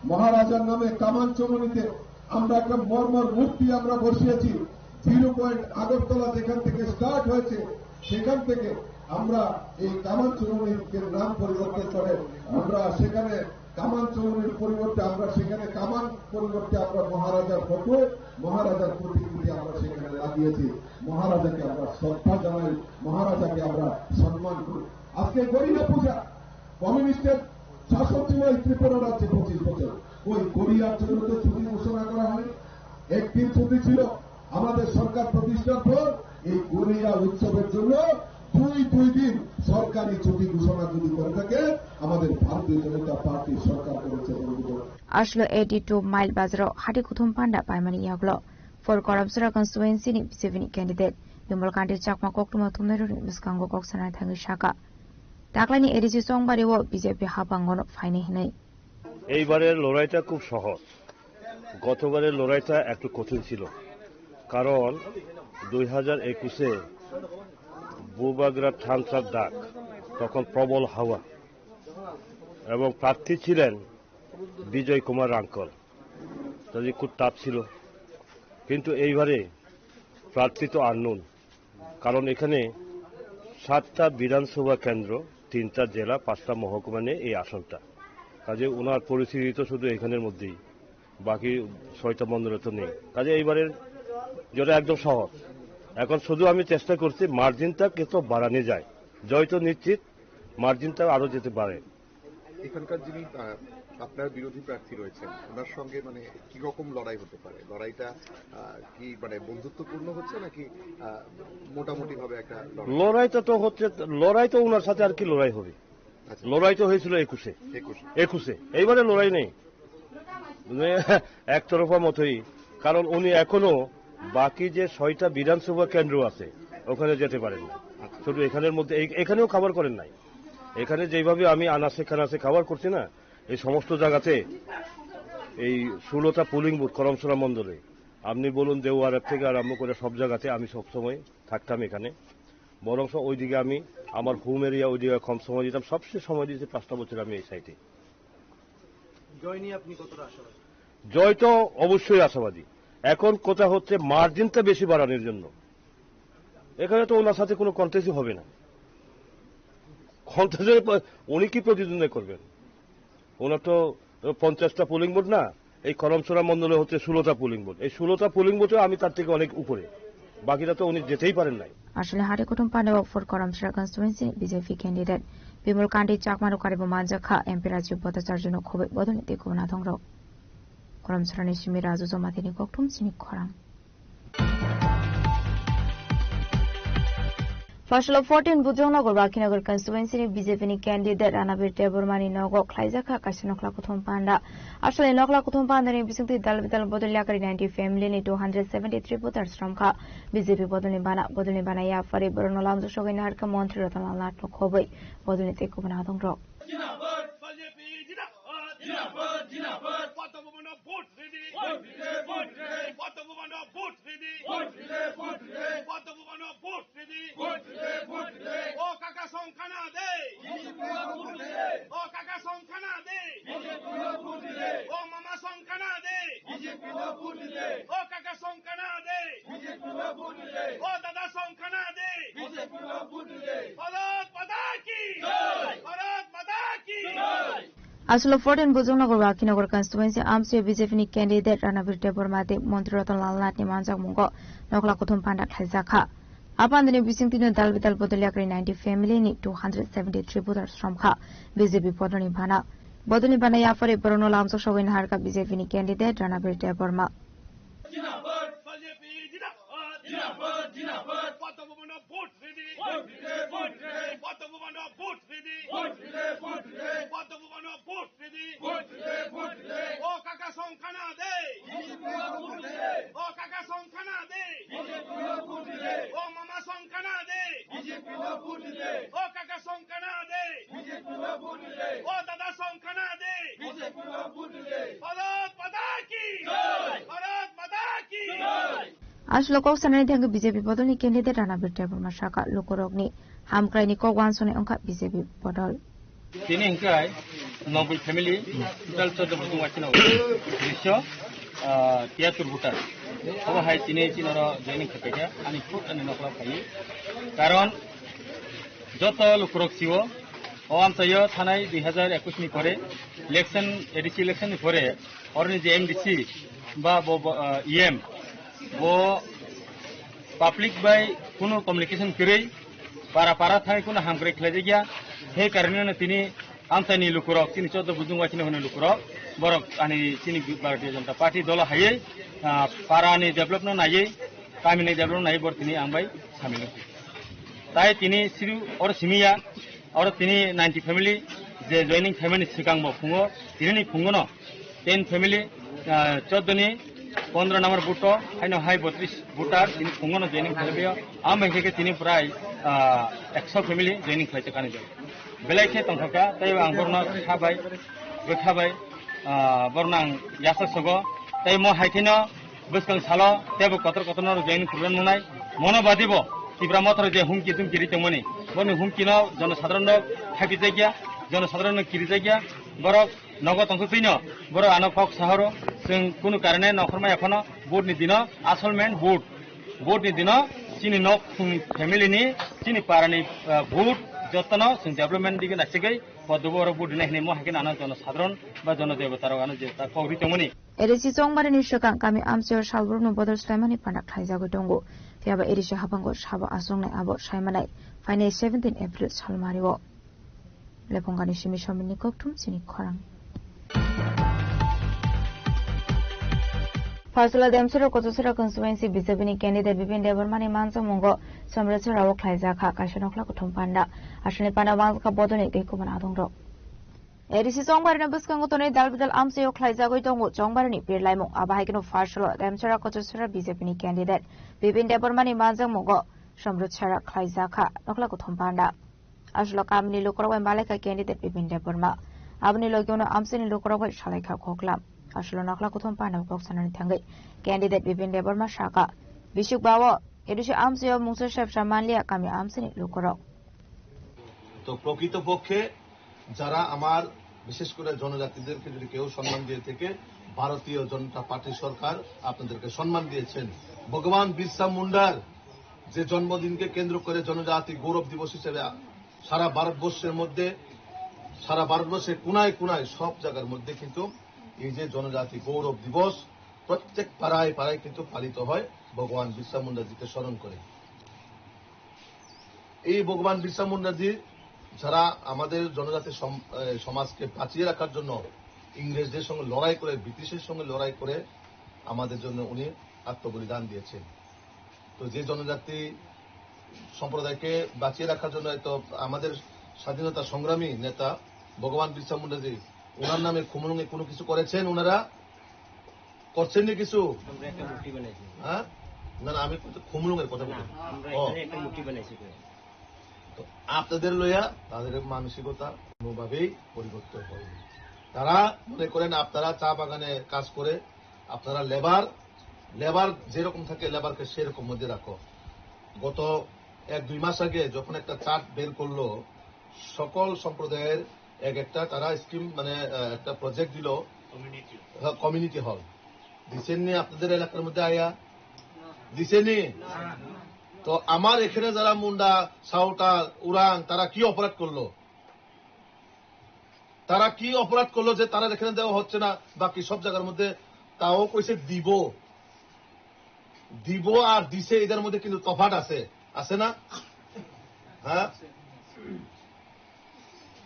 মহারাজার নামে কামান চৌমুহনীতে আমরা একটা মর্মর মূর্তি আমরা বসিয়েছি। জিরো পয়েন্ট আগরতলা যেখান থেকে স্টার্ট হয়েছে, সেখান থেকে আমরা এই কামান চৌমুহনীর নাম পরিবর্তন করে আমরা সেখানে কামান চৌমুহনীর পরিবর্তে আমরা সেখানে কামান পরিবর্তে আমরা মহারাজার ফটো, মহারাজার প্রতিকৃতি আমরা সেখানে লাগিয়েছি। মহারাজাকে আমরা শ্রদ্ধা জানাই, মহারাজাকে আমরা সম্মান করি। আজকে গরিয়া পূজা, কমিউনিস্টের শাসন ছিল এই ত্রিপুরা রাজ্যে পঁচিশ বছর। ওই গরিয়ার জন্য তো ছুটি ঘোষণা করা হয়নি, একদিন ছুটি ছিল। আমাদের সরকার প্রতিষ্ঠার পর এই গরিয়া উৎসবের জন্য দুই দুই দিন সরকারি ছুটি ঘোষণা যদি করে থাকে, আমাদের ভারতীয় জনতা পার্টি সরকার করেছে বন্ধুগণ। Aswk eighty two mile bazaro hati kuthum panda paimani yagulo for Karamsara constituency ni B J P ni candidate Bimal Kanti Chakma koktwma thumnairokni bwskango kok sanai thangwi saka, daklaini A D C chongbario B J P habangono phainai hinwi. এইবারের লড়াইটা খুব সহজ। গতবারের লড়াইটা একটু কঠিন ছিল, কারণ দুই হাজার একুশে বুবাগ্রা থামসার ডাক, তখন প্রবল হাওয়া এবং প্রার্থী ছিলেন বিজয় কুমার রাঙ্কল। কাজে খুব টাফ ছিল, কিন্তু এইবারে প্রার্থী তো আননোন, কারণ এখানে সাতটা বিধানসভা কেন্দ্র, তিনটা জেলা, পাঁচটা মহকুমা নিয়ে এই আসনটা। কাজে ওনার পরিস্থিতি তো শুধু এখানের মধ্যেই, বাকি ছয়টা মন্ডলে তো নেই। কাজে এইবারের যেটা একদম সহজ। এখন শুধু আমি চেষ্টা করছি মার্জিনটা কত বাড়ানো যায়, জয় তো নিশ্চিত, মার্জিনটা আরো যেতে পারে। এখানকার যিনি, আহ, আপনার বিরোধী প্রার্থী রয়েছেন, ওনার সঙ্গে মানে কি রকম লড়াই হতে পারে? লড়াইটা, আহ, কি মানে বন্ধুত্বপূর্ণ হচ্ছে নাকি, আহ, মোটামুটি ভাবে একটা লড়াই? লড়াইটা তো হচ্ছে, লড়াই তো ওনার সাথে আর কি লড়াই হবে। আচ্ছা। লড়াই তো হয়েছিল একুশে। একুশে। একুশে। এইবারে লড়াই নেই। মানে, একতরফা মতোই। কারণ উনি এখনো বাকি যে ছয়টা বিধানসভা কেন্দ্র আছে, ওখানে যেতে পারেন না। আচ্ছা। শুধু এখানের মধ্যে, এই, এখানেও কভার করেন নাই। এখানে যেভাবে আমি আনাচে কানাচে কভার করছি না, এই সমস্ত জায়গাতে এই ষোলোটা পোলিং বুথ করমছড়া মন্ডলে, আপনি বলুন দেওয়ারের থেকে আরম্ভ করে সব জায়গাতে আমি সব সময় থাকতাম এখানে। বরং ওইদিকে আমি আমার হোম এরিয়া, ওইদিকে কম সময় দিতাম, সবচেয়ে সময় দিয়েছি পাঁচটা বছর আমি এই সাইডে। জয় নিয়ে আপনি কতটা আশাবাদী? জয় তো অবশ্যই আশাবাদী। এখন কথা হচ্ছে মার্জিনটা বেশি বাড়ানোর জন্য। এখানে তো ওনার সাথে কোনো কন্টেস্টই হবে না। কন্টেস্টে উনি কি প্রতিদ্বন্দ্বিতা করবেন? ওনার তো পঞ্চাশটা পোলিং বুথ না, এই করমছড়া মন্ডলে হচ্ছে ষোলোটা পোলিং বুথ। এই ষোলোটা পোলিং বুথে আমি তার থেকে অনেক উপরে, বাকিটা তো উনি যেতেই পারেন নাই। Aswkni hati kuthum panda o for Karamsara constituency B J P candidate Bimal Kanti Chakma rok karibo manjakha M P Rajiv Bhattacharya no khoboi bodolni tei kubun adongrok. Karamsara ni simi Raju Jamatia ni kokthum chini khorang. Phasalo fourteen Bujongnagar Bakhinagar constituency ni B J P ni candidate Ranabir Debbarma ni nogo khlaijakha kaisa nokla kuthum panda. Aswkni nokla kuthum panda ni bisingtwi dal bidal bodol yakari ninety family ni two hundred seventy three voters romkha. B J P bodolni bana, bodolni bana yapharwi borokno lamjak sogwi naharkha montri Ratan Lal Nath no khobwi bodolni tei kubun adongrok. Jindabad, B J P jindabad. Jindabad, jindabad. Padma Bhubano vote ridi. Vote ridi, vote ridi. Padma Bhubano vote ridi. Vote ridi, vote ridi. Padma Bhubano vote ridi. Vote ridi, vote ridi. O kaka songkhana de. B J P no vote ridi. O kaka songkhana de. B J P no vote ridi. O mama songkhana de. B J P no vote ridi. O kaka songkhana de. B J P no vote ridi. O dada songkhana de. B J P no vote ridi. Bharat Mata ki. Jai. Bharat Mata ki. Jai. Aswkni fourteen Bujongnagar Bakhinagar constituency amchoi B J P ni candidate Ranabir Debbarma tei montri Ratan Lal Nath ni manjakmungo nokla kuthum panda khlaijakha. A pandani bisingtwino dal bidal bodol yakari ninety family ni two hundred seventy three voters romkha B J P bodolni bana. Bodolni bana yapharwi borokno lamjak sogwi naharkha B J P ni candidate Ranabir Debbarma. Jindabad, B J P jindabad. Jindabad, jindabad. Padma Bhubano vote ridi. Vote ridi, vote ridi. Padma Bhubano vote ridi. Vote ridi, vote ridi. Padma Bhubano vote ridi. Vote ridi, vote ridi. O kaka songkhana de. B J P no vote ridi. O kaka songkhana de. B J P no vote ridi. O mama songkhana de. B J P no vote ridi. O kaka songkhana de. B J P no vote ridi. O dada songkhana de. B J P no vote ridi. Bharat Mata ki. Jai. Aswk kok sanani thangwi B J P bodolni candidate Ranabir Debbarma saka lukurokni hamkraini kok uansuknai wngkha B J P bodol. Tini hwnkhe Nobul family, total chaudo bosong waisino, drisho, ah, tiyatur voter. Obo hai tini chini oro joining khaikha, ani khud ani nokla phaiwi. Karon joto lukurok sio, o amchaio thanai dui hazar ekwis ni pore, election, A D C election ni pore, oroni je M D C ba bo, bo, ah, E M, bo public bai kunu communication kwrwi, para para thangwi kunu hamkrai khlaijakya, he karoneno tini amchaini lukurok, chini chaudo bujung waisini hwnwi lukurok, borok ani chini Bharatiya Janata Party dolo haiwi, ah, parani develop no naiwi, kamini develop no naiwi bor tini ang bai samil wngkha. Tai tini siru oro simiya, oro tini ninety family je joining family swkang bo phungo, tini ni phungo no ten family, ah, chaudo ni pondro number booth o, haino hai botris voter tini phungo no joining khlaibaio. Amo hwnkhe tini prai, ah, ekso family joining khlai tongkha ni. Belai khe tongthokha, tei ang borno kha bai, bwkha bai, ah, borno ang yasa sogo. Tei mo hai kheno bwskang salo teibo kotor kotor no joining program nungnai. Mono badi bo Tipra Motha je humki tumki ri tongmani, boni humki no jono sadharon rok haipi jakya, jono sadharon no kiri jakya. Borok nogo tongthoktwino borok ano kok sahoro, chwng kunu karone nokhormaya phano vote ni dino, asol main vote. Vote ni dino chini nok, chini family ni, chini para ni, ah, vote jotono chwng development dige naisegwi podobo oro vote rinai hinwi mo hai kheno ano jono sadharon ba jono debota rok ano je ta kok ri tongmani. A D C Chongbarini swkang kami amchaio salbrumno bodol swlaimani panda khlaijagwi tongo. Phiya ba A D C habango sabo achuknai abo saimanai phainai seventeen April salmario. Lephongani simi sominni kokthum chini khorang. Pharsala Demsora Kochosora constituency B J P ni candidate Bipin Debbarmani manjakmungo Somrachara o khlaijakha kaisa nokhla kuthum panda. Aswkni panda manjakha bodolni tei kubun adongrok. A D C Chongbarini bwskango tonwi dal bidal amchaio khlaijagwi tongo Chongbarini birlaimung. Abo hai kheno Pharsala Demsora Kochosora B J P ni candidate Bipin Debbarmani manjakmungo Somrachara khlaijakha nokhla kuthum panda. Aswlo kamini lukurok bai malaikha candidate Bipin Debbarma. Aboni logi uno amchaini lukurok bai salaikha koklam. Aswlo nokhla kuthum panda kok sanani thangwi candidate Bipin Debbarma saka, bisuk bao A D C amchaio mungsa sebsa manliya kami amchaini lukurok. তো প্রকৃতপক্ষে যারা আমার বিশেষ করে জনজাতিদেরকে যদি কেউ সম্মান দিয়ে থেকে, ভারতীয় জনতা পার্টি সরকার আপনাদেরকে সম্মান দিয়েছেন। ভগবান বিরসা মুন্ডার যে জন্মদিনকে কেন্দ্র করে জনজাতি গৌরব দিবস হিসেবে সারা ভারতবর্ষের মধ্যে, সারা ভারতবর্ষের কোনায় কোনায় সব জায়গার মধ্যে কিন্তু এই যে জনজাতি গৌরব দিবস প্রত্যেক পাড়ায় পাড়ায় কিন্তু পালিত হয় ভগবান বিরসা মুন্ডাজিকে স্মরণ করে। এই ভগবান বিরসা মুন্ডাজি যারা আমাদের জনজাতি সম-, এ, সমাজকে বাঁচিয়ে রাখার জন্য, ইংরেজদের সঙ্গে লড়াই করে, ব্রিটিশের সঙ্গে লড়াই করে আমাদের জন্য উনি আত্মবলিদান দিয়েছেন। তো যে জনজাতি সম্প্রদায়কে বাঁচিয়ে রাখার জন্য তো আমাদের স্বাধীনতা সংগ্রামী নেতা ভগবান বিরসা মুন্ডাজি, ওনার নামে খুমুলুঙে কোনো কিছু করেছেন ওনারা? করছেন নি কিছু? আমরা একটা মূর্তি বানাইছি। হ্যাঁ? না, না, আমি কিন্তু খুমুলুঙের কথা না, বলছি। আমরা ও। এখানে একটা মূর্তি বানাইছি তো। তো আপনাদের লইয়া তাদের মানসিকতা কোনোভাবেই পরিবর্তন হয়নি। তারা মনে করেন আপনারা চা বাগানে কাজ করে, আপনারা লেবার, লেবার যেরকম থাকে লেবারকে সেরকম মধ্যে রাখো। গত এক দুই মাস আগে যখন একটা চার্ট বের করলো, সকল সম্প্রদায়ের এক একটা তারা স্কিম, মানে, আহ, একটা প্রজেক্ট দিল। কমিউনিটি। হ্যাঁ, কমিউনিটি হল। দিছেন নি আপনাদের এলাকার মধ্যে আয়া? দিছেন নি? তো আমার এখানে যারা মুন্ডা, সাঁওতাল, উরাং, তারা কি অপরাধ করলো? তারা কি অপরাধ করলো যে তারা এখানে দেওয়া হচ্ছে না, বাকি সব জায়গার মধ্যে? তাও কইছে দিব। দিব আর দিছে, এদের মধ্যে কিন্তু তফাৎ আছে, আছে না? হ্যাঁ,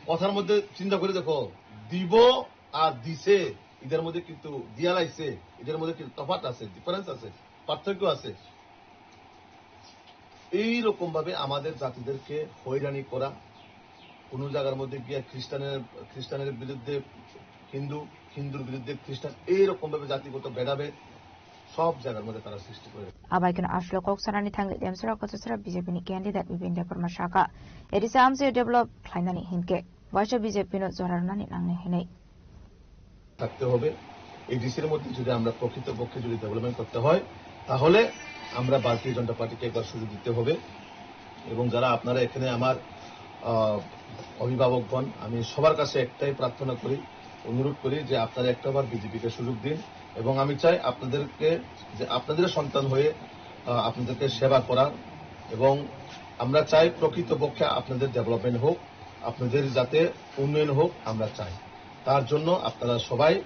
কথার মধ্যে চিন্তা করে দেখো, দিব আর দিছে, এদের মধ্যে কিন্তু, দিয়া লাইছে, এদের মধ্যে কিন্তু তফাৎ আছে, ডিফারেন্স আছে, পার্থক্য আছে। এই রকম ভাবে আমাদের জাতিদেরকে হয়রানি করা, কোনো জায়গার মধ্যে গিয়ে খ্রিস্টানের, খ্রিস্টানের বিরুদ্ধে হিন্দু, হিন্দুর বিরুদ্ধে খ্রিস্টান, এইরকম ভাবে জাতিগত ভেদাভেদ সব জায়গার মধ্যে তারা সৃষ্টি করে। Abai kheno aswk kok sanani thangwi Demsora Kochosora B J P ni candidate Bipin Debbarma saka, A D C amchaio develop khlainani hinkhe waisa B J P no jora rwnani nangnai hinwi. থাকতে হবে। এই ডিসির মধ্যে যদি আমরা প্রকৃতপক্ষে যদি ডেভেলপমেন্ট করতে হয়, তাহলে আমরা ভারতীয় জনতা পার্টিকে একবার সুযোগ দিতে হবে। এবং যারা আপনারা এখানে আমার, আহ, অভিভাবকগণ, আমি সবার কাছে একটাই প্রার্থনা করি, অনুরোধ করি যে আপনারা একটাবার বিজেপিকে সুযোগ দিন। এবং আমি চাই আপনাদেরকে, যে আপনাদের সন্তান হয়ে, আহ, আপনাদেরকে সেবা করার। এবং আমরা চাই প্রকৃতপক্ষে আপনাদের ডেভেলপমেন্ট হোক, আপনাদের যাতে উন্নয়ন হোক, আমরা চাই। তার জন্য আপনারা সবাই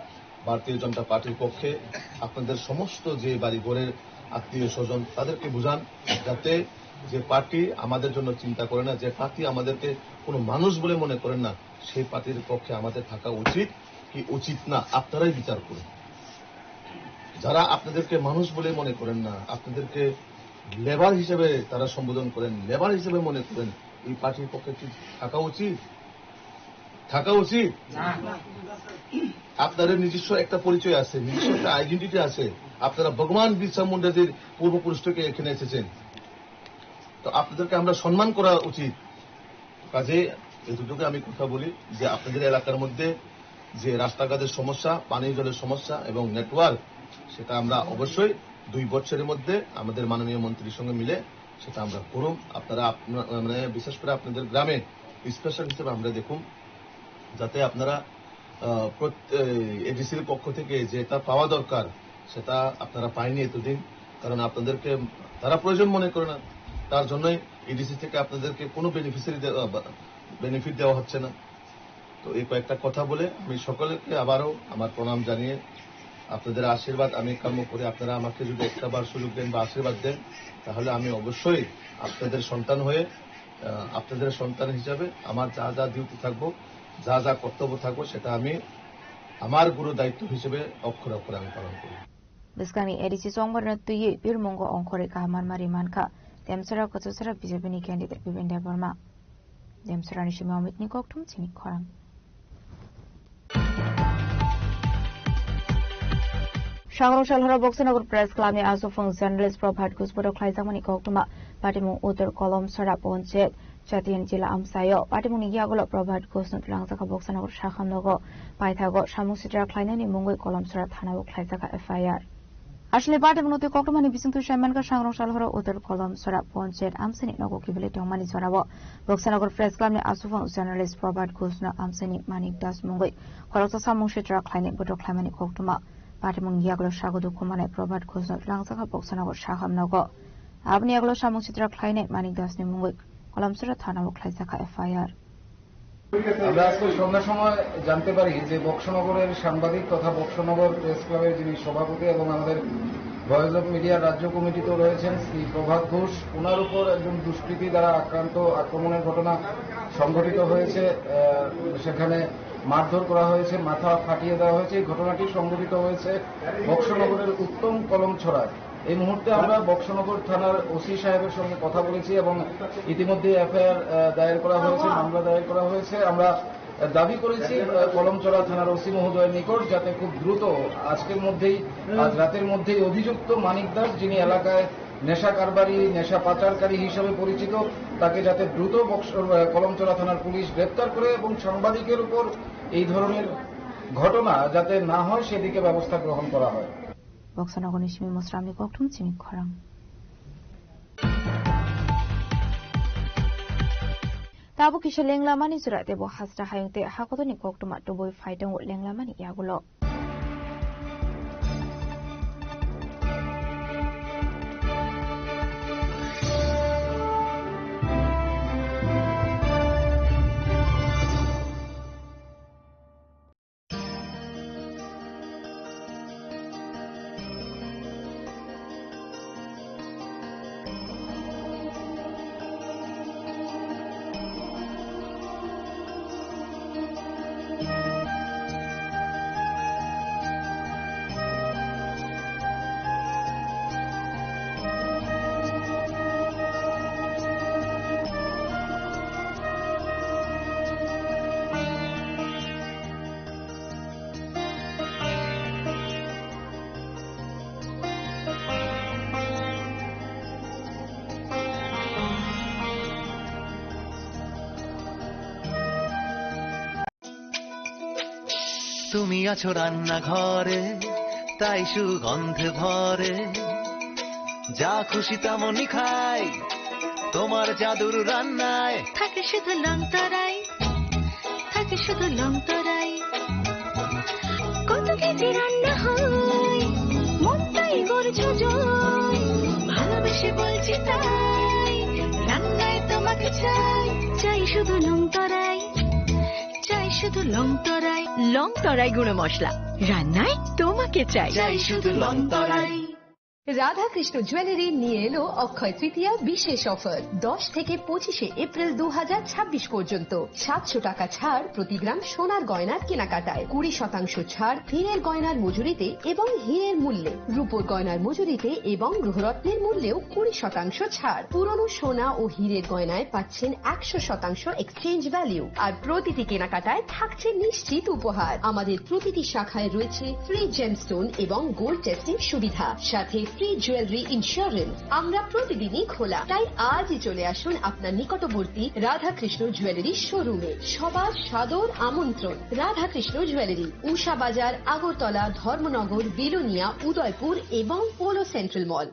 ভারতীয় জনতা পার্টির পক্ষে আপনাদের সমস্ত যে বাড়িঘরের আত্মীয় স্বজন, তাদেরকে বুঝান, যাতে যে পার্টি আমাদের জন্য চিন্তা করে না, যে পার্টি আমাদেরকে কোনো মানুষ বলে মনে করেন না, সেই পার্টির পক্ষে আমাদের থাকা উচিত কি উচিত না, আপনারাই বিচার করুন। যারা আপনাদেরকে মানুষ বলে মনে করেন না, আপনাদেরকে লেবার হিসেবে তারা সম্বোধন করেন, লেবার হিসেবে মনে করেন, এই পার্টির পক্ষে কি থাকা উচিত? থাকা উচিত? আপনাদের নিজস্ব একটা পরিচয় আছে, নিজস্ব একটা আইডেন্টিটি আছে। আপনারা ভগবান বিরসা মুন্ডাজির পূর্বপুরুষ থেকে এখানে এসেছেন, তো আপনাদেরকে আমরা সম্মান করা উচিত। কাজে এতটুকু আমি কথা বলি যে আপনাদের এলাকার মধ্যে যে রাস্তাঘাটের সমস্যা, পানীয় জলের সমস্যা এবং নেটওয়ার্ক, সেটা আমরা অবশ্যই দুই বছরের মধ্যে আমাদের মাননীয় মন্ত্রীর সঙ্গে মিলে সেটা আমরা করুম। আপনারা আপনা-, মানে, বিশেষ করে আপনাদের গ্রামে স্পেশাল হিসেবে আমরা দেখুন, যাতে আপনারা, আহ, প্রত-, এই এডিসির পক্ষ থেকে যেটা পাওয়া দরকার, সেটা আপনারা পায়নি এতদিন, কারণ আপনাদেরকে তারা প্রয়োজন মনে করে না। তার জন্যই এডিসি থেকে আপনাদেরকে কোনো বেনিফিশিয়ারি দে-, আহ, বা-, বেনিফিট দেওয়া হচ্ছে না। তো এই কয়েকটা কথা বলে আমি সকলকে আবারও আমার প্রণাম জানিয়ে আপনাদের আশীর্বাদ আমি কাম্য করি। আপনারা আমাকে যদি একটা বার সুযোগ দেন বা আশীর্বাদ দেন, তাহলে আমি অবশ্যই আপনাদের সন্তান হয়ে, আহ, আপনাদের সন্তান হিসাবে আমার যা যা ডিউটি থাকবো, যা যা কর্তব্য থাকবো, সেটা আমি আমার গুরু দায়িত্ব হিসেবে অক্ষরে অক্ষরে আমি পালন করি। Bwskangni A D C chongmarno twiwi birmungo ongkhorwi kaham manma ri mankha Demsora Kuchusora B J P ni candidate Bipin Debbarma. Demsora ni simi Amit ni kokthum chini khorang. Sangrong Salhora Boksanagar Press Club ni aswk phang journalist Prabhat Ghosh bodo khlaijakmani koktwma patimung Uttor Kolomsora Panchayat Chatiyan Jila amchaio. Patimungni yagulo Prabhat Ghoshno twlangjakha Boksanagar Sahamnogo paithago samung sitra khlainani mungwi Kolomsora thanao khlaijakha F I R. Aswkni patimungno twi koktwmani bisingtwi saimankha Sangrong Salhora Uttor Kolomsora Panchayat amchaini nogo kiphilwi tongmani jorao Boksanagar Press Club ni aswk phang journalist Prabhat Ghoshno amchaini Manik Das mungwi khoroksa samung sitra khlainai bodo khlaimani koktwma. Patimungni yagulo sago dukhu manai Prabhat Ghoshno twlangjakha Boksanagar Sahamnogo. Aboni yagulo samung sitra khlainai Manik Dasni mungwi Kolomsora thanao khlaijakha F I R. আমরা আজকে সন্ধ্যার সময় জানতে পারি যে বক্সনগরের সাংবাদিক তথা বক্সনগর প্রেস ক্লাবের যিনি সভাপতি এবং আমাদের ভয়েস অফ মিডিয়া রাজ্য কমিটিতে রয়েছেন শ্রী প্রভাত ঘোষ, ওনার উপর একজন দুষ্কৃতী দ্বারা আক্রান্ত, আক্রমণের ঘটনা সংঘটিত হয়েছে। আহ, সেখানে মারধর করা হয়েছে, মাথা ফাটিয়ে দেওয়া হয়েছে। এই ঘটনাটি সংঘটিত হয়েছে বক্সনগরের উত্তম কলমছড়ায়। এই মুহূর্তে আমরা বক্সনগর থানার ওসি সাহেবের সঙ্গে কথা বলেছি এবং ইতিমধ্যে এফআইআর, আহ, দায়ের করা হয়েছে, মামলা দায়ের করা হয়েছে। আমরা, আহ, দাবি করেছি, আহ, কলমছড়া থানার ওসি মহোদয়ের নিকট যাতে খুব দ্রুত আজকের মধ্যেই, আজ রাতের মধ্যেই অভিযুক্ত মানিক দাস, যিনি এলাকায় নেশা কারবারি, নেশা পাচারকারী হিসেবে পরিচিত, তাকে যাতে দ্রুত বক্স-, আহ, কলমছড়া থানার পুলিশ গ্রেপ্তার করে এবং সাংবাদিকের উপর এই ধরনের ঘটনা যাতে না হয়, সেদিকে ব্যবস্থা গ্রহণ করা হয়। Boksonogorni simi Mosramni kokthum chini khorang. Tabuk kisa lenglamani jora tebo hasra hayung tei hakotorni koktwma tubui phai tongo lenglamani yagulo. তুমি আছো রান্নাঘরে, তাই সুগন্ধে ভরে। যা খুশি তেমনই খাই তোমার জাদুর রান্নায়। থাকে শুধু লং তরাই, থাকে শুধু লং তরাই। কত কেজি রান্না হয়, মনটাই করছো জয়। ভালোবেসে বলছি তাই, রান্নায় তোমাকে চাই। চাই শুধু লং তরাই, চাই শুধু লং তরাই। লং তরাই গুঁড়ো মশলা, রান্নায় তোমাকে চাই। চাই শুধু লং তরাই। রাধাকৃষ্ণ জুয়েলারি নিয়ে এলো অক্ষয় তৃতীয়া বিশেষ অফার। দশ থেকে পঁচিশে এপ্রিল দু হাজার ছাব্বিশ পর্যন্ত সাতশো টাকা ছাড় প্রতি গ্রাম সোনার গয়নার কেনাকাটায়, কুড়ি শতাংশ ছাড় হীরের গয়নার মজুরিতে এবং হীরের মূল্যে, রূপোর গয়নার মজুরিতে এবং গ্রহরত্নের মূল্যেও কুড়ি শতাংশ ছাড়। পুরনো সোনা ও হীরের গয়নায় পাচ্ছেন একশো শতাংশ এক্সচেঞ্জ ভ্যালু, আর প্রতিটি কেনাকাটায় থাকছে নিশ্চিত উপহার। আমাদের প্রতিটি শাখায় রয়েছে ফ্রি জেমস্টোন এবং গোল্ড টেস্টিং সুবিধা, সাথে ফ্রি জুয়েলারি ইন্স্যুরেন্স। আমরা প্রতিদিনই খোলা, তাই আজই চলে আসুন আপনার নিকটবর্তী রাধাকৃষ্ণ জুয়েলারি শোরুমে। সবার সাদর আমন্ত্রণ। রাধাকৃষ্ণ জুয়েলারি, উষা বাজার, আগরতলা, ধর্মনগর, বিলোনিয়া, উদয়পুর এবং polo central mall.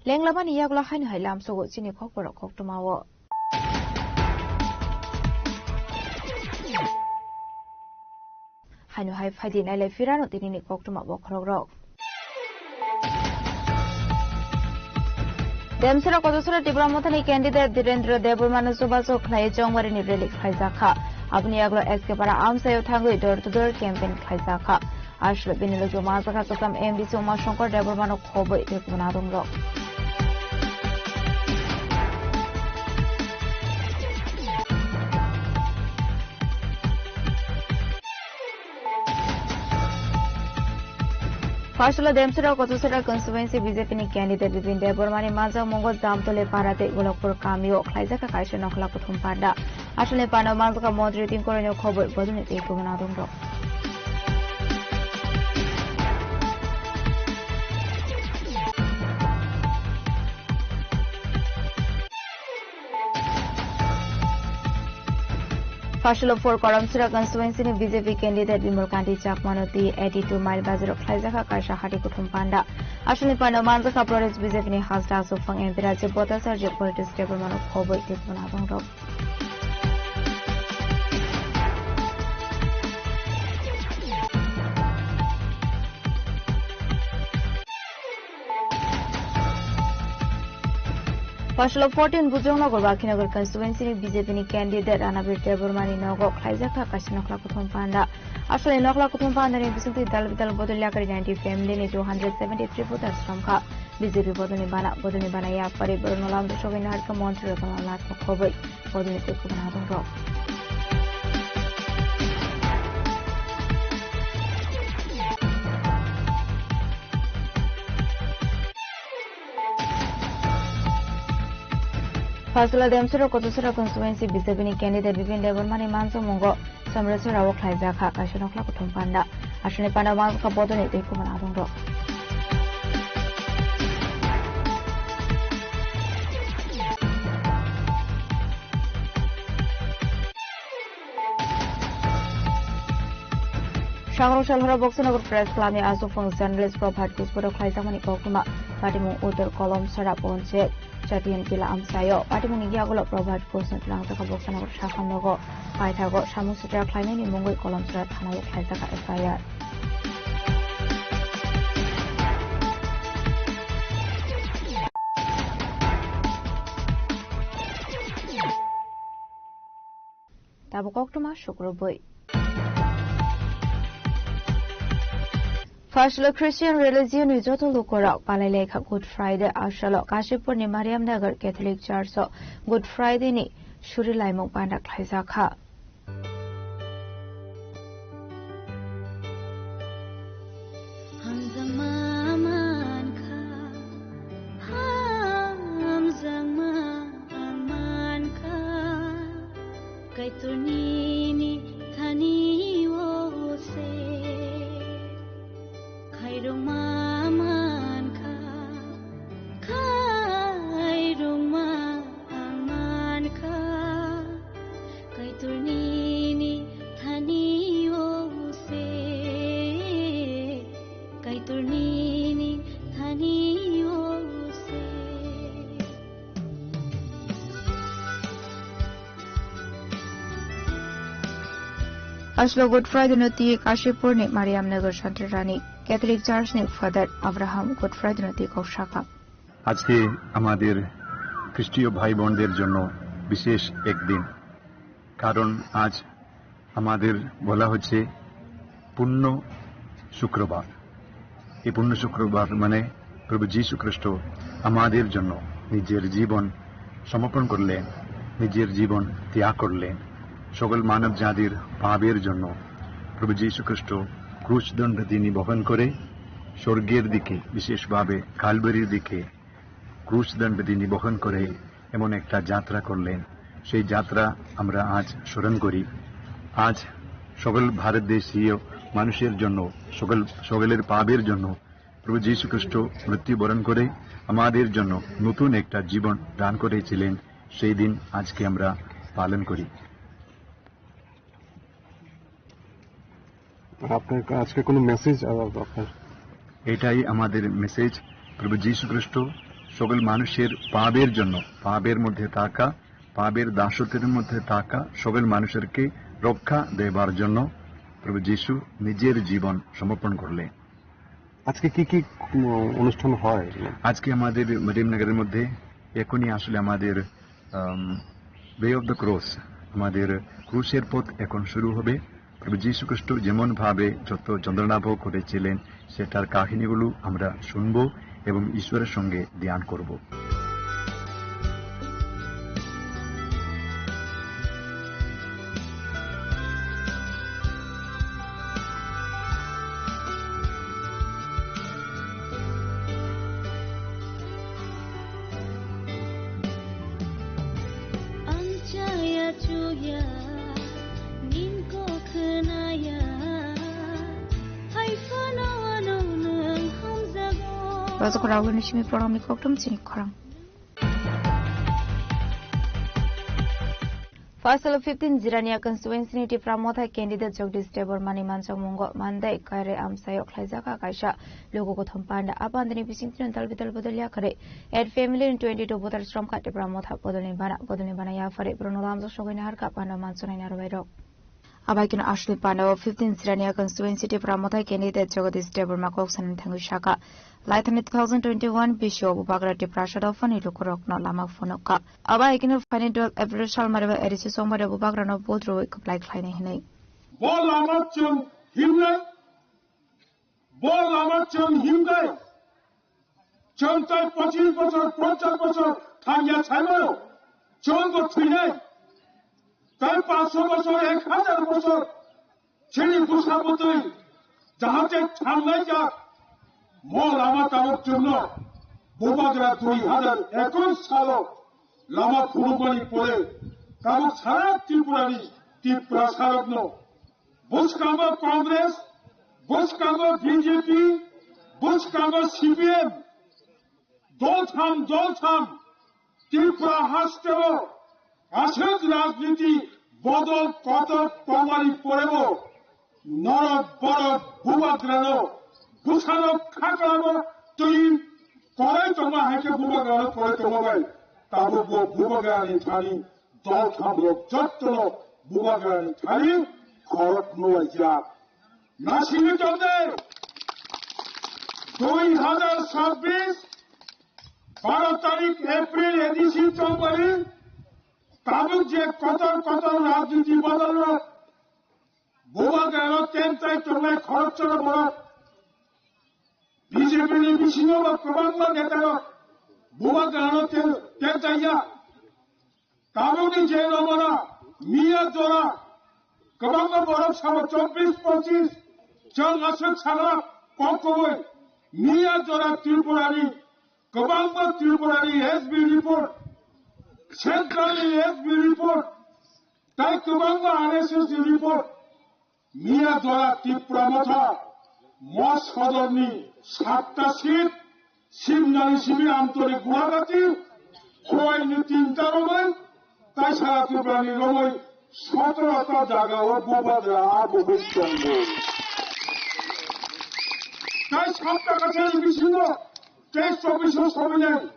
Lenglamani yagulo haino hai lamsogo chini kokborok koktwmao. Haino hai phaidi nailai phirano tinini koktwma bokhorokrok. Demsura Kochasura Tipra Mothani candidate Dhirendra Debbarmano chubachu khlai Chongbarini rally khlaijakha. Aboni yagulo S K Para amchaio thangwi door to door campaign khlaijakha. Aswk bini logi o manjakha kwcham M D C Uma Shankar Debbarmano khobwi tei kubun adongrok. Phasalo Demsura Kochasura constituency B J P ni candidate Bipin Debbarmani manjakmungo Jamtoli Para tei Golokpur kamio khlaijakha kaisa nokhla kuthum panda. Asalni panda manjakha montri Tingkorino khobwi bodolni tei kubun adongrok. Phasalo four Karamsura constituency ni B J P candidate Bimal Kanti Chakmano T eighty two Mile Bazar o khlaijakha kaisa hati kuthum panda. Asalni panda manjakha Pradesh B J P ni hasta aswk phang M P Rajib Bhattacharya, Pradesh Debbarmano khobwi tei kubun adongrok. Phasalo fourteen Bujongnagar Bakhinagar constituency ni B J P ni candidate Ranabir Debbarmani nogo khlaijakha kaisa nokhla kuthum panda. Asalni nokhla kuthum panda ni bisingtwi dal bidal bodol yakarwi ninety family ni two hundred seventy three voters romkha. B J P bodolni bana, bodolni bana yapari borokno lamjak sogwi naharkha montri Ratan Lal Nath no khobwi. Podni tei kubun adongrok. Phasalo Demsura Kochasura constituency B J P ni candidate Bipin Debbarmani manjakmungo Samrasura o khlaijakha kaisa nokhla kuthum panda. Aswkni panda manjakha bodolni tei kubun adongrok. Sangrong Salhora Boksanagar Press Club ni aswk phang journalist Prabhat Ghosh borok khlaijakmani koktwma patimung Uttor Kolomsora Ponchayat Chatiyan Tila amchaio. Patimungni yagulo Prabhat Ghosh no twlangjakha Boksanagar sakham nogo paithago samung sitra khlainani mungwi Kolomsora thanao khlaijakha F I R. Tabuk koktwma sukrubwi. Phasalo Christian religion ni joto lukurok palai laikha Good Friday asalo Kashipur ni Mariam Nagar Catholic Church o Good Friday ni suri laimung panda khlaijakha. Hamjakma mankha, hamjakma mankha, Kaitor nini thani o se. Khairokma mankha, khairokma Aslo Good Friday no twi Kashipur ni Mariam Nagar Central ni Catholic Church ni Father Abraham Good Friday no twi kok saka. আজকে আমাদের খ্রিস্টীয় ভাই বোনদের জন্য বিশেষ এক দিন, কারণ আজ আমাদের বলা হচ্ছে পুণ্য শুক্রবার। এই পুণ্য শুক্রবার মানে প্রভু যীশু খ্রিস্ট আমাদের জন্য নিজের জীবন সমর্পণ করলেন, নিজের জীবন ত্যাগ করলেন, সকল মানব জাতির পাপের জন্য। প্রভু যীশু খ্রিস্ট ক্রুশদণ্ড তিনি বহন করে স্বর্গের দিকে, বিশেষভাবে কালবারির দিকে ক্রুশদণ্ড তিনি বহন করে এমন একটা যাত্রা করলেন। সেই যাত্রা আমরা আজ স্মরণ করি। আজ সকল ভারতদেশীয় মানুষের জন্য, সকল, সকলের পাপের জন্য প্রভু যীশু খ্রিস্ট মৃত্যুবরণ করে আমাদের জন্য নতুন একটা জীবন দান করেছিলেন। সেই দিন আজকে আমরা পালন করি। আর আপনার আজকে কোনো মেসেজ আপনার? এটাই আমাদের মেসেজ। প্রভু যীশু খ্রিস্ট সকল মানুষের পাপের জন্য, পাপের মধ্যে থাকা, পাপের দাসত্বের মধ্যে থাকা সকল মানুষেরকে রক্ষা দেবার জন্য প্রভু যীশু নিজের জীবন সমর্পণ করলেন। আজকে কি কি, উম, অনুষ্ঠান হয়? আজকে আমাদের মরিয়মনগরের মধ্যে এখনই আসলে আমাদের, আম, ওয়ে অফ দ্য ক্রস, আমাদের ক্রুশের পথ এখন শুরু হবে। প্রভু যীশু খ্রিস্ট যেমন ভাবে যত যন্ত্রণা ভোগ করেছিলেন, সেটার কাহিনীগুলো আমরা শুনবো এবং ঈশ্বরের সঙ্গে ধ্যান করব। Ang chaya chuya, nin kok khwnaya, hai phano ano nwng hamjago. Rajak Rawi ni simi program ni kokthum chini khorang. First fifteen Jirania constituency ni Tipra Motha candidate Jagdish Debbarma ni manjakmungo Monday Kairai Amsaio khlaijak kaisa luku kothom panda. A panda ni bisingtwi no dal bidal bodol yakarwi at family ni twenty two voters romkha Tipra Motha bodol ni bana, bodol ni bana yaphari borokno lamjak sogwi naharkha panda manchunai narwai rok. Abai khe no aswkni pandao fifteen Jirania constituency Tipra Motha candidate Jagadish Debbarma kok sanani thangwi saka, laithani two thousand twenty-one bisio bubagra Tiprasa dophani lukurokno lama phunukha. Abai khe no phaini twelve April salmariba A D C chongmari bubagrano vote rwui kwplai khlainai hinwi. Bo lama chwng himnai, bo lama chwng himnai. Chwng tai pochis bochor, ponchas bochor thangya saimano, chwng bo thwinai. Tai panchsho bochor, ek hazar bochor chini bwsa bwtwi jahate thangnai jak. Mo lama tabuk chwngno bubagra dui hazar ekush salo lama phunukmani pore tabuk sara Tripurani Tiprasarokno bwskango Congress, bwskango B J P, bwskango C P M, doltham, doltham, Tripura hasteo aswk rajniti bodol kotor tongmani porebo norok borok bubagrano bwsano khaklamo twi korai tongma hai khe bubagrano korai tongma bai tabukbo bubagrani thani doltham rok jottono bubagrani thani khorok nulaijak. Nasini tongde dui hazar sabbish baro tarik April A D C chongmani tabuk je kotor kotor rajniti bodol rok bubagrano tentai tongnai khoroksa borok B J P ni bisingo bo kwbangma neta rok bubagrano ten-, tentai ya. Tabukni je romona miya jora kwbangma borok sabo chobbish pochish chwng aswk sagra kok kubui miya jora Tripurani kwbangma Tripurani S B report, Central ni S B report, tai kwbangma R S S ni report. Miya jora Tipra Motha, Moth Sodorni satta seat, Simnani simi Amtoni Guwahati, Khowaini tinta romwi, tai sara Triprani romwi sotorota jagao bubagra abo tongo. Tai satta kaisa bisingo tei chobbish o sominai,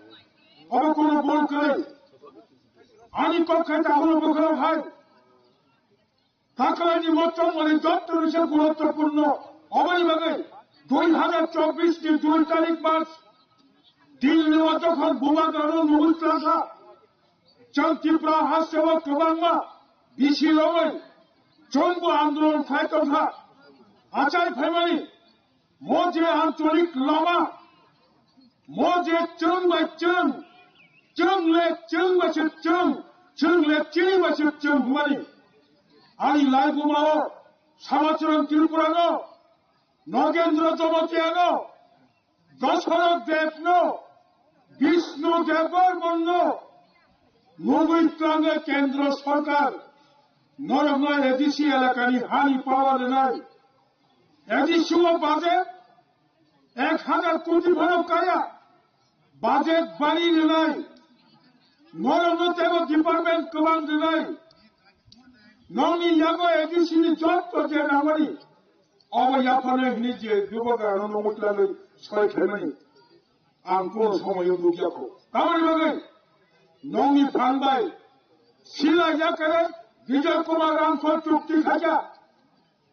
obo kono bol kwrwi. Ani kok khai takhoro bwkhao hai. Kakalani mochomani jotto rwse guruttopurno. Oboni bagwi dui hajar chobbish ni dui tarik mas Dilli o jokhon bubagrano nugwi twlangkha, chwng Tripura hasteo kwbangma bisi rogwi chwngbo andolon khai tongkha. Achai phaimani mo je ancholik lama, mo je chwng bai chwng, chwng le chwng bai se chwng, chwng le chini bai se chwng hwnmani ani laibumao Samachwrwng Tripurano, Nogendra Jamatia no, Dasharat Dev no, Bishnu Dev Barman no, nugwi twlangwi Kendra Sarkar norokno A D C elakani hani power rwnai. A D C o budget ek hajar koti phano kaya, budget bari rwnai. Norokno teibo department kwbang rwnai. Nokni yago A D C ni jotto je nangmani, obo yapharnai hwnwi je bubagrano nugwi twlangwi soi khaimani, ang kono somoyo nukya kho. Tamoni bagwi nokni phan bai sila yakare Vijay Kumar Ramkho chukti khaikha.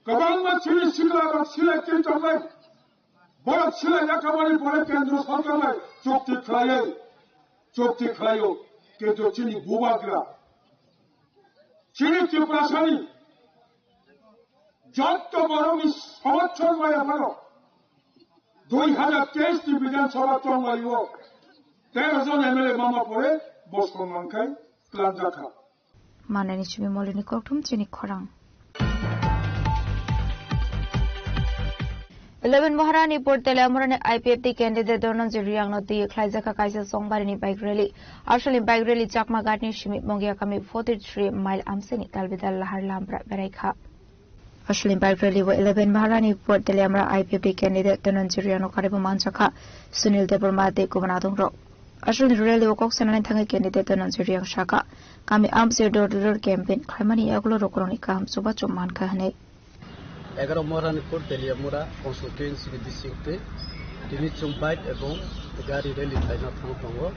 Kwbangma chini sikla rok sila twi tongnai. Borok sila yakamani pore Kendra Sarkar bai chukti khlaiwi, chukti khlaio. Kintu chini bubagra, chini Tiprasani jotto borokni somothon maya phano dui hajar teis ni Bidhan Sabha chongmani o tero jon M L A mama pore bosong mankhai tlanjakha. Manani simi molini kokthum chini khorang. Eleven Maharani Pur Teliamurani I P F T candidate Dhananjay Reang no twi khlaijak kaisa songbarini bike rally. Aswkni bike rally Chakma Ghat ni simi Mongia kami forty three mile amsini dalbidal lahar lambra beraikha. Aswkni bike rally o eleven Maharani Pur Teliamura I P F T candidate Dhananjay Reang no karibo manjakha Sunil Debbarma tei kubun adongrok. Aswkni rally o kok sanani thangwi candidate Dhananjay Reang saka, kami amsini door to door campaign khlaimani yagulo rokorokni kaham chubachu mankha hwnwi. Egaroh Maharani Pur Teliamura constituency ni bisingtwi tini chwng bike ebong gari rally khlaina thang tongo.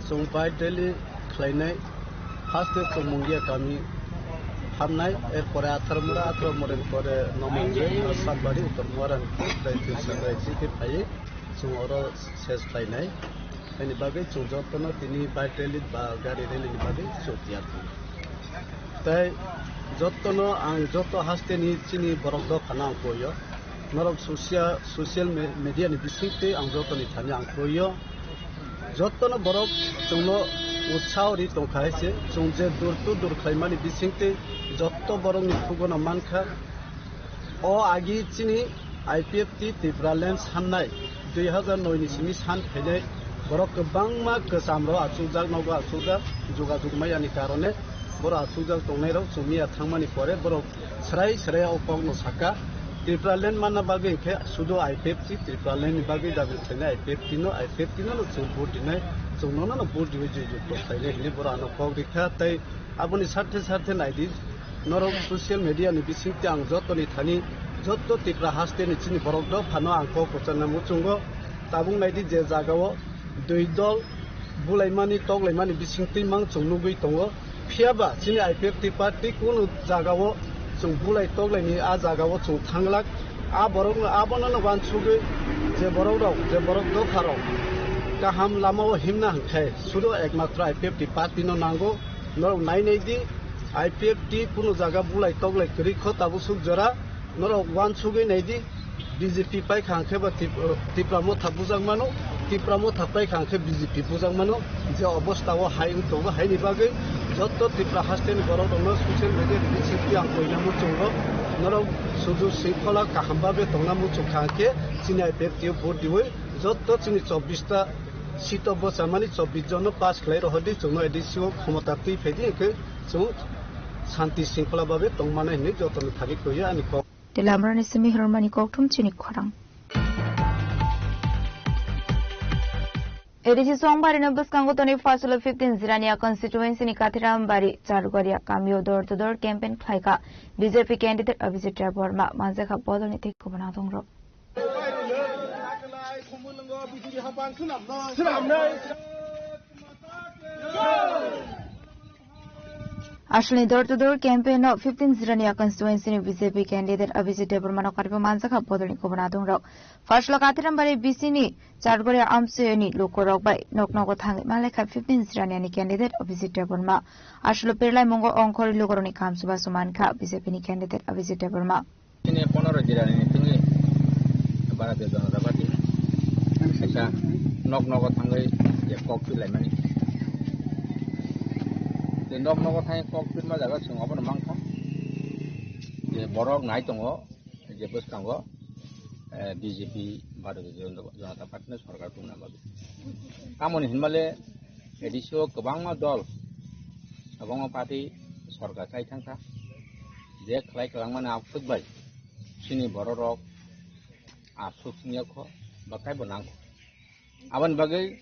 Chwng bike rally khlainai, first day chwng Mungia kami hamnai, erpore Atharmura, Atharmura ni pore Nomonjoi, Satbari, Uttor Maharani Pur, tei Tilsandrai chikhe phaiwi chwng oro ses khlainai. Haini bagwi chwng jotono tini bike rally ba gari rally ni bagwi chwng tiyar tongo. Tei jotono ang joto hasteni chini borok dophano ang koio. Norok social, social me-, media ni bisingtwi ang jotoni thani ang koio. Jotono borok chwngno utsaho ri tongkha hai se, chwng je door to door khlaimani bisingtwi jotto borokni khugono mankha. O agi chini I P F T Tipraland sannai dui hajar noi ni simi san phainai borok kwbangma kwcham rok achukjak, nogo achukjak, jogajog maya ni karone borok achukjak tongnai rok chwng miya thangmani pore borok srai srai o kok no saka, Tipraland manna bagwi hinkhe sudo I P F T Tipraland ni bagwi dabi khlainai, I P F T no, I P F T no no chwng vote rinai, chwng nono no vote riwi joi joi kok khlainai hinwi borok ano kok rikha tei Aboni sarthe sarthe naidi, norok social media ni bisingtwi ang jotoni thani, jotto Tipra hasteni chini borok dophano ang kok kwcharna muchungo. Tabuk naidi je jagao dui dol bulaimani, toklaimani bisingtwi mang chwng nugwi tongo. Phiyaba chini I P F T party kunu jagao chwng bulai toklaini, a jagao chwng thanglak. A borokno abono no uansugwi je borok rok, je borok dopha rok kaham lamao himna hwnkhe sudo ekmatro I P F T party no nango. Norok nai nai di, I P F T kunu jaga bulai toklai kwrwi kho tabuk suk jora. Norok uansugwi nai di, B J P paikha hwnkhe ba Tip-, Tipra Motha bujak mano, Tipra Motha paikha hwnkhe B J P bujak mano. Je obostha o hai wng tongo, haini bagwi joto Tipra hasteni borok rokno social media ni bisingtwi ang koina muchungo. Norok sudu singkhola kaham bagwi tongna muchung kha hwnkhe chini I P F T o vote diwi joto chini chobbish ta seat o bwchamani chobbish jon no pass khlai rohordi, chwngno A D C o khomota twi phaidi, hwnkhe chwng shanti singkhola babe tongmani hinwi jotoni thani koi ani kok. Tei lamrani simi hwnmani kokthum chini khorang. A D C Songbarino bwskango tonwi Phasalo fifteen Jirania constituency ni Kathirambari Chargoria kamio door to door campaign khlaikha B J P candidate Abhijit Debbarma, manjakha bodolni tei kubun adongrok. Aswlni door to door campaign no fifteen Jirania constituency ni B J P candidate Abhijit Debbarma no karipa manjakha bodolni kubun adongrok. First lo Kathiram Bari B C ni Chargoria amchini lukurok bai nok nogo thangwi malaikha fifteen Jirania ni candidate Abhijit Debbarma. Aswlo Pirlai mungo ongkhorwi lukurokni kamchubasu mankha B J P ni candidate Abhijit Debbarma. Chini pondoro Jirani ni thangwi Bharatiya Janata Party kaisa nok nogo thangwi je kok twi laimani. Je nok nogo thangwi kok twima jaga chwng obono mankha. Je borok nai tongo je bwskango, eh, B J P Bharatiya Janata Party ni sorkar tongna bagwi. Tamoni hinmale A D C o kwbangma dol, kwbangma party sorkar kai thangkha. Je khlai kwlangmani aphuk bai chini bororok aswk wngya kho ba kaibo nang kho. Aboni bagwi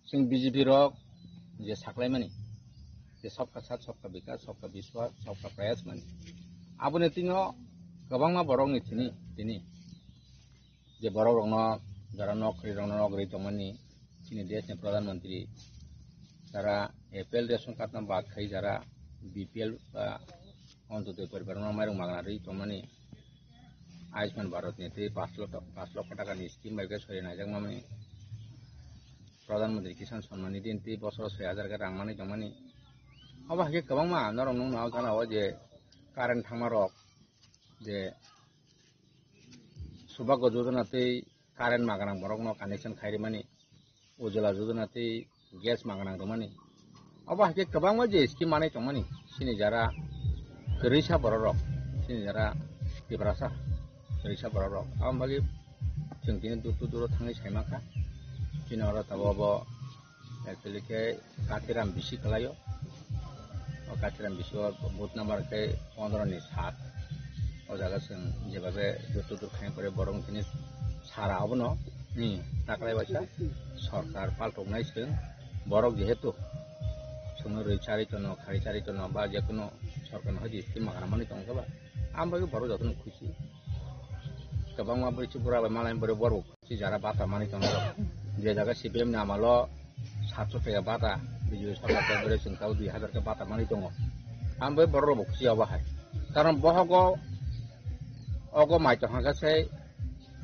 chwng B J P rok je saklaimani, je sabka saath, sabka bikas, sabka biswas, sabka prayas mani. Aboni tino kwbangma borokni tini, tini je borok rokno, jara nok khri rokno nok ri tongmani, chini desh ni Pradhan Mantri, jara A P L ration card no bad khai jara B P L ba Antyodoi poribar no mairung magna ri tongmani, Ayushman Bharat ni tei paanch lokho, paanch lokho taka ni scheme bai khe sori naijak mani, Pradhan Mantri Kisan Samman Nidhi ni tei bosoro soi hajar khe rang mani tongmani. Obo hai khe kwbangma norok nukno gana o je current thangma rok je Subhagya Jojana tei current maganang borokno connection khai rimani, Ujjwala Jojana tei gas maganang rwmani. Obo hai khe kwbangma je scheme manwi tongmani, chini jara kwrwisa bororok, chini jara Tiprasa kwrwisa bororok. Aboni bagwi chwng tini dur to duro thangwi saimankha. Chini oro tabuk bo Actually khe Kathiram bisi kwlaio. O Kathiram bisi o booth number khe pondro ni sat. O jaga chwng jebabe dur to dur khaina pore borok tini sara obono ni taklai baisa sorkar paltoknai chwng borok jehetu chwngno rwi charwi tono, khari charwi tono ba jekono sorkar no hoidi scheme magra manwi tongkha ba. Ang bagwi borok jotono khusi. Kwbangma bwrwi chukbura bai malai borok borok. Si jara bata mani tongo. Je jaga C P M ni amalo satso taka bata, B J P sorkar bai bwrwi chwng tabuk dui hazar taka bata mani tongo. Ang bai borok rok bo khusi obo hai. Karon bohogo ogo mai tong hwnkha se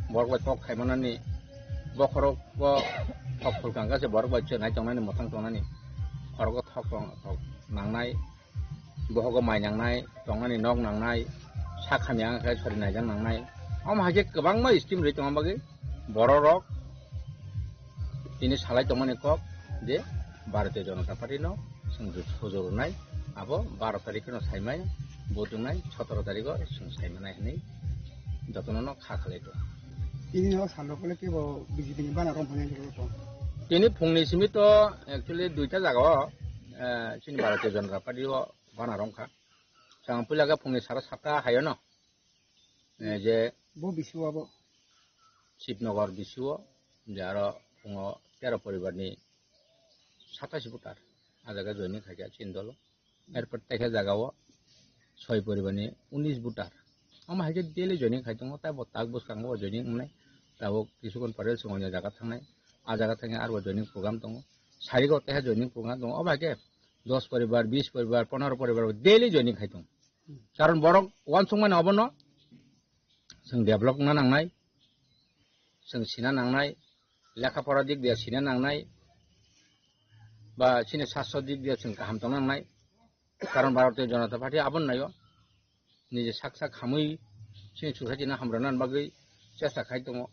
borok bai kok khai manani, bokhorok bo kok khulka hwnkha se borok bai chwng nai tongnani, mwthang tongnani, khorogo thok tong, thok nangnai. Bohogo mai nangnai, tongmani nok nangnai, sak hamya wngkha khe sori naijak nangnai. Omo hai khe kwbangma scheme rwi tongma bagwi borok rok tini salai tongmani kok je Bharatiya Janata Party no chwng sujo rwnai, abo baro tarikh no saimai, vote wngnai, sotoro tarikh o chwng saimanai hinwi jotono no kha khalai tongo. Tini no salo kole kebo B J P ni bana rong phone tong. Tini phungni simi to actually duita jaga o, eh, chini Bharatiya Janata Party o bana rong kha. Chwng puila khe phungni sara satta hai o no. Eh, je bo bisi o abo. Shibnagar bisi o, je aro phungo tero poribar ni satais voter. A jaga joining khaikha chini dolo. Erpor teisa jaga o soi poribar ni unis voter. Omo hai khe daily joining khai tongo, tei bo tak bwskango o joining wngnai. Tabuk kisukon pore chwng onya jaga thangnai. A jaga thangya aro joining program tongo. Sarigo teisa joining program tongo. Obo hai khe dos poribar, bis poribar, pondro poribar daily joining khai tongo. Karon borok uansukmani obono chwng develop wngna nangnai, chwng sina nangnai, lekha pora dik dia sina nangnai, ba chini sastro dik dia chwng kaham tongna nangnai. Karon Bharatiya Janata Party abono naio, nije sak sak hamwi chini society no hamrwna bagwi chesta khai tongo.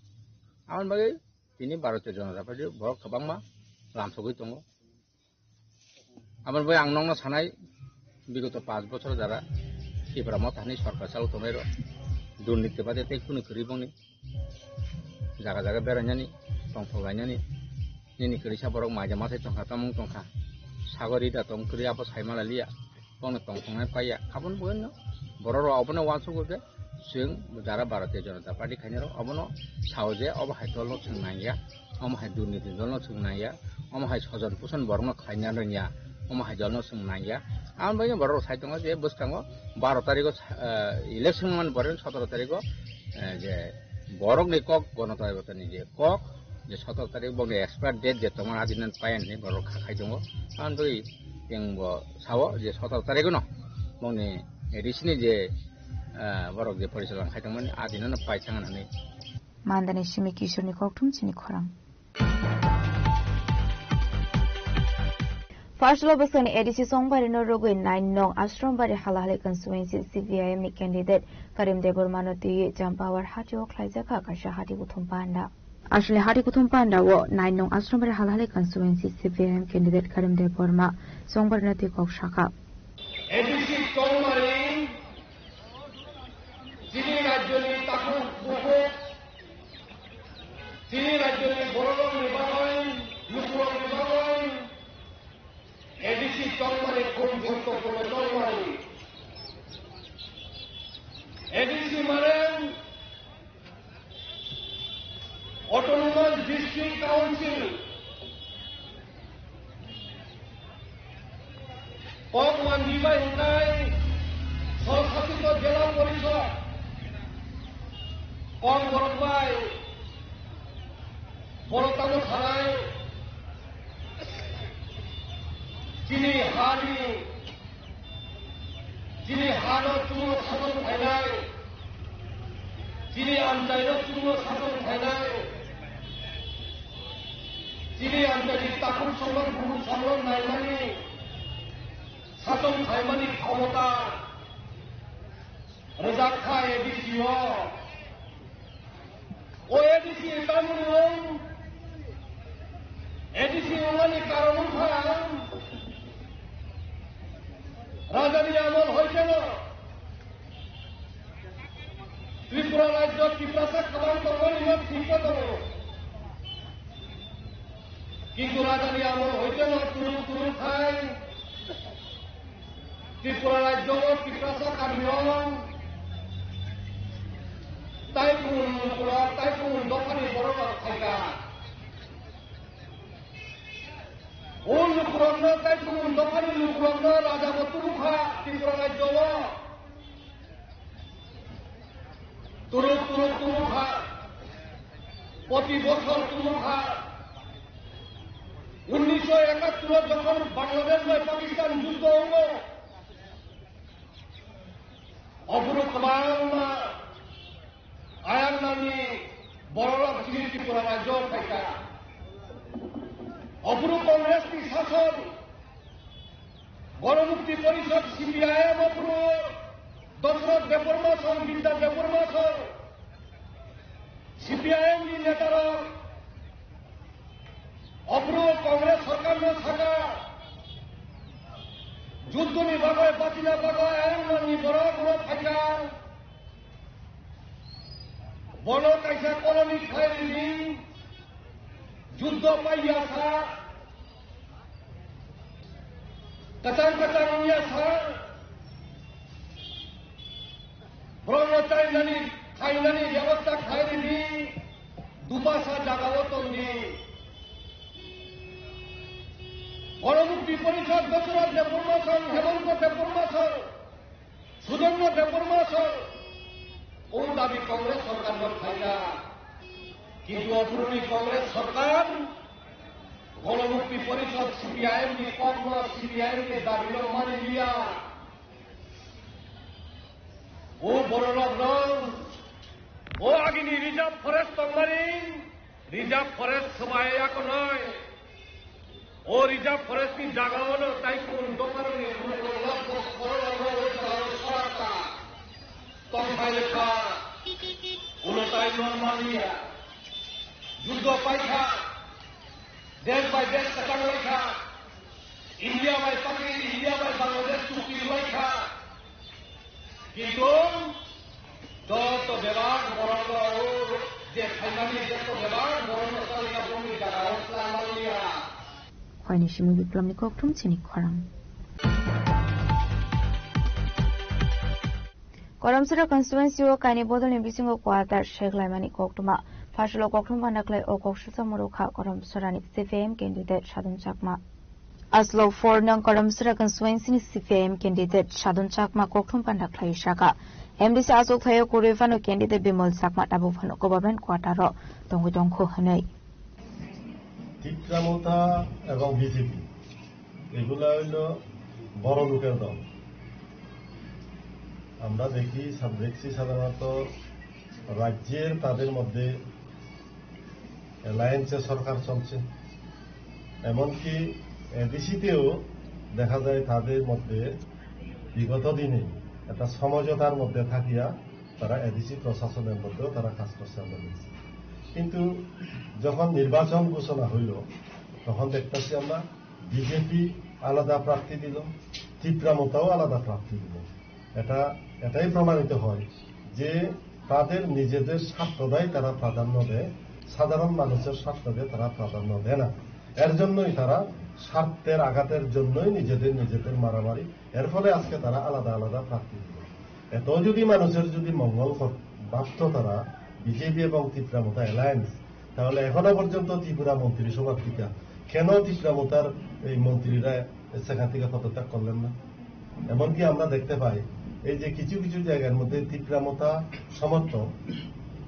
Aboni bagwi tini Bharatiya Janata Party borok kwbangma lamsogwi tongo. Aboni bagwi ang nokno sanai, bigoto panch bochor jara Tipra Motha hinwi sorkar chalo tongnai rok, durniti bade tei kunu kwrwi bongni jaga jaga berainani, tongthok lainani, nini kwrwisa borok maija mathai tongkha, tamung tongkha, sago rida tong kwrwi abo saimala liya, bono tongthoknai paiya, aboni bagwino borok rok obono uansukgo khe, chwng jara Bharatiya Janata Party khainai rok obono sao je obo hai dol no chwng nangya, omo hai durniti dol no chwng nangya, omo hai sojon puson borok no khlaina rwngya, omo hai dol no chwng nangya. Aboni bagwi borok rok sai tongo je bwskango baro tarikh o, eh, election mani pore sotoro tarikh o, eh, je borok ni kok, Ganatantri ni je kok, je sotoro tarikh boni expire date je tongma adinani paiya hinwi borok kha khai tongo. Aboni bagwi Chwng bo sao je sotor tarikno moni A D C ni je, ah, borok je porichalona khai tongmani, a dino no pai thang hinwi. Mandani simi Kishorni kokthum chini khorang. First lo bwswkni A D C Chongbarino rwgwi nine nong Ashram Bari Halahali constituency C P I M ni candidate Karim Debbarmano twiwi Champawar hatio khlaijakha kaisa hati kuthum panda. Aswkni hati kuthum panda o nine nong Ashram Bari Halahali constituency C P I M candidate Karim Debbarma Chongbarino twi kok sakha. A D C Chongmari chini rajyoni takhuk bukhuk, chini rajyoni bororokni bagwi, lukurokni bagwi, A D C Chongmari khum guruttopurno Chongmari. A D C mane Autonomous District Council. Kok manji bai hwnkhai Swshasit Jila Porishod. Kok borok bai borok tamo sanai chini hani, chini hano chwngno sason khainai, chini amchaino chwngno sason khainai, chini amchaini takhuk samlok bukhuk samlok naimani sason khaimani khomota rwjak kha A D C o. O A D C tamoni wng, A D C wngmani karon wngkha rajani amol hoikeno Tripura rajyo Tiprasa kwbang tongmani no thikma tongo. Kintu rajani amol hoikeno turung turung khai Tripura rajyo o Tiprasa karmi o tai phung lukura, tai phung dophani borok rok phaikha. O lukurokno, tai phung dophani lukurokno raja bo tubukha Tripura rajyo o. Turuk turuk tumukha, proti bochor tumukha. Unnisho ekattor o jokhon Bangladesh bai Pakistan juddo wngo, ophuru kwbangma ayang nani bororok chini Tripura rajyo phaikha. Ophuru Congress ni sason, Ganamukti Porishod, C P I M, ophuru Dosroth Debbarma song, Bidya Debbarma song, C P I M ni netarok ophuru Congress sorkarno sakha, juddoni bagwi bachina bagwi ayang nani borok ulo phaikha. Bono kaisa koloni khlai ridi, juddo paiya sa, kwchang kwchang wngya sa, borokno chainani, khainani bebosta khlai ridi, dupasa jagao tongdi. Ganamukti Porishod Dosroth Debbarma song, Hemanta Debbarma song, Sujono Debbarma song, o dabi Congress sorkar no phaikha. Kintu ophuruni Congress sorkar Ganamukti Porishod, C P I M ni kokno, C P I M ni dabi no mani liya. O bororok no, o agini reserve forest tongmani, reserve forest swbai ya konoi. O reserve forest ni jaga o no tai kun dophani lukurok lakhok bororok no o jaga o sarata tongphai lekha. Ulo tai normal ya. Juddo paikha. Desh bai desh kwchang laikha. India bai Pakistan, India bai Bangladesh chukti laikha. Kintu joto bebak borok no je khaimani joto bebak borok no salika bumni jaga o chwla manliya. Khoini simi Bikramni kokthum chini khorang. Karamsara constituency o kaini bodolni bisingo quarter seklaimani koktwma. Phasalo kokthum panda khlai o kok susa murukha Karamsarani C P I M candidate Sadun Chakma. Aslo four nong Karamsara constituency ni C P I M candidate Sadun Chakma kokthum panda khlai saka. M D C achuk thaio kwrwi phano candidate Bimal Chakma tabuk phano government quarter o tongwi tongkhu hwnwi. Tipra Motha ebong B J P. এগুলা হইল বড় লোকের দল। আমরা দেখি সাব-, দেখছি সাধারণত রাজ্যের তাদের মধ্যে অ্যালায়েন্সে সরকার চলছে, এমনকি এডিসিতেও দেখা যায় তাদের মধ্যে বিগত দিনে একটা সমঝোতার মধ্যে থাকিয়া তারা এডিসি প্রশাসনের মধ্যেও তারা কাজ করছে, আমরা দেখছি। কিন্তু যখন নির্বাচন ঘোষণা হইল, তখন দেখতেছি আমরা বিজেপি আলাদা প্রার্থী দিল, তিপ্রা মোতাও আলাদা প্রার্থী দিল। এটা, এটাই প্রমাণিত হয় যে তাদের নিজেদের স্বার্থটাই তারা প্রাধান্য দেয়, সাধারণ মানুষের স্বার্থকে তারা প্রাধান্য দেয় না। এর জন্যই তারা স্বার্থের আঘাতের জন্যই নিজেদের নিজেদের মারামারি। এর ফলে আজকে তারা আলাদা আলাদা প্রার্থী দিল। এত যদি মানুষের যদি মঙ্গল কর-, ভাবতো তারা, বিজেপি এবং তিপ্রা মোতা অ্যালায়েন্স, তাহলে এখনো পর্যন্ত ত্রিপুরা মন্ত্রিসভার টিকা কেন তিপ্রা মোতার এই মন্ত্রীরা সেখান থেকে পদত্যাগ করলেন না? এমনকি আমরা দেখতে পাই, এই যে কিছু কিছু জায়গার মধ্যে তিপ্রা মোতা সমর্থক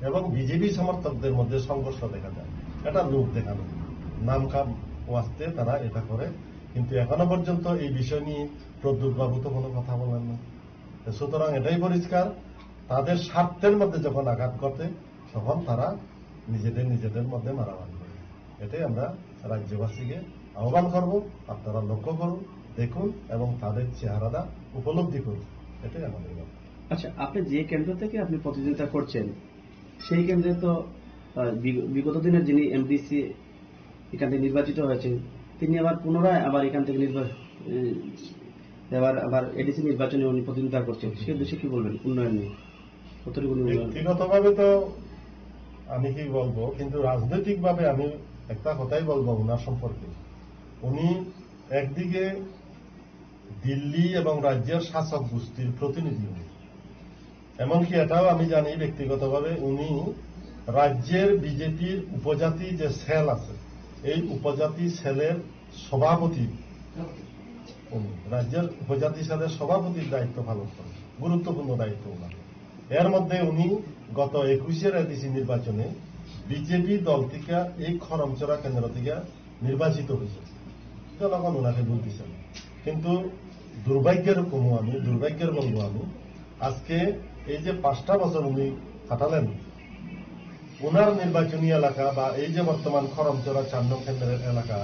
এবং বিজেপি সমর্থকদের মধ্যে সংঘর্ষ দেখা যায়, এটা লোক দেখানো, নাম কাম ওয়াস্তে তারা এটা করে। কিন্তু এখনো পর্যন্ত এই বিষয় নিয়ে প্রদ্যুৎ বাবু তো কোনো কথা বলেন না। তো সুতরাং এটাই পরিষ্কার, তাদের স্বার্থের মধ্যে যখন আঘাত ঘটে, তখন তারা নিজেদের নিজেদের মধ্যে মারামারি করে। এটাই আমরা রাজ্যবাসীকে আহ্বান করব, আপনারা লক্ষ্য করুন, দেখুন এবং তাদের চেহারাটা উপলব্ধি করুন, এটাই আমাদের কথা। আচ্ছা, আপনি যে কেন্দ্র থেকে আপনি প্রতিদ্বন্দ্বিতা করছেন, সেই কেন্দ্রে তো, আহ, বিগ-, বিগত দিনের যিনি এমডিসি এখান থেকে নির্বাচিত হয়েছেন, তিনি আবার পুনরায় আবার এখান থেকে নির্বা-, এ, এবার আবার এডিসি নির্বাচনে উনি প্রতিদ্বন্দ্বিতা করছেন। সে উদ্দেশ্যে কি বলবেন উন্নয়ন নিয়ে? কতটুকু উন্নয়ন? ব্যক্তিগতভাবে তো আমি কি বলবো, কিন্তু রাজনৈতিকভাবে আমি একটা কথাই বলবো ওনার সম্পর্কে। উনি একদিকে দিল্লি এবং রাজ্যের শাসক গোষ্ঠীর প্রতিনিধি উনি। এমনকি এটাও আমি জানি ব্যক্তিগতভাবে উনি রাজ্যের বিজেপির উপজাতি যে সেল আছে, এই উপজাতি সেলের সভাপতি উনি, রাজ্যের উপজাতি সেলের সভাপতির দায়িত্ব পালন করেন, গুরুত্বপূর্ণ দায়িত্ব ওনার। এর মধ্যে উনি গত একুশের এডিসি নির্বাচনে বিজেপি দল থেকে এই খরমচড়া কেন্দ্র থেকে নির্বাচিত হয়েছে, জনগণ ওনাকে ভোট দিচ্ছেন। কিন্তু দুর্ভাগ্যের কমু আমি, দুর্ভাগ্যের বলবো আমি, আজকে এই যে পাঁচটা বছর উনি কাটালেন, ওনার নির্বাচনী এলাকা বা এই যে বর্তমান খরমচড়া চার নং কেন্দ্রের এলাকা,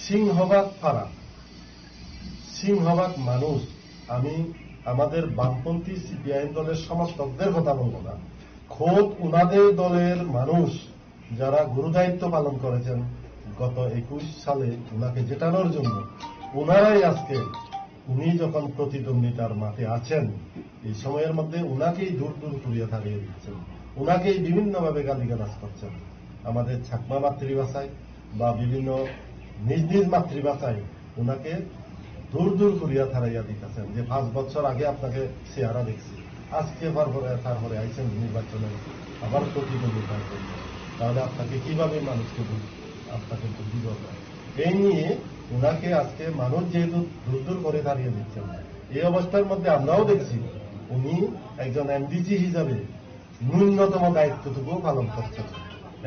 সিংহভাগ পাড়া, সিংহভাগ মানুষ, আমি আমাদের বামপন্থী সিপিআইএম দলের সমর্থকদের কথা বলবো না, খোদ ওনাদের দলের মানুষ যারা গুরুদায়িত্ব পালন করেছেন গত একুশ সালে ওনাকে জেতানোর জন্য, ওনারাই আজকে উনি যখন প্রতিদ্বন্দ্বিতার মাঠে আছেন, এই সময়ের মধ্যে ওনাকেই দূর দূর করিয়া তাড়িয়ে দিচ্ছেন, ওনাকেই বিভিন্নভাবে গালিগালাজ করছেন। আমাদের চাকমা মাতৃভাষায় বা বিভিন্ন নিজ নিজ মাতৃভাষায় ওনাকে দূর দূর করিয়া তাড়াইয়া দিতেছেন। যে পাঁচ বছর আগে আপনাকে চেহারা দেখছি, আজকে তারপরে, তারপরে আইছেন নির্বাচনে আবার প্রতিদ্বন্দ্বিতা করবেন, তাহলে আপনাকে কিভাবে মানুষকে বুঝ-, আপনাকে বুদ্ধি দরকার? এই নিয়ে ওনাকে আজকে মানুষ যেহেতু দূর দূর করে তাড়িয়ে দিচ্ছেন, এই অবস্থার মধ্যে আমরাও দেখছি উনি একজন এমডিসি হিসাবে ন্যূনতম দায়িত্বটুকু পালন করছেন।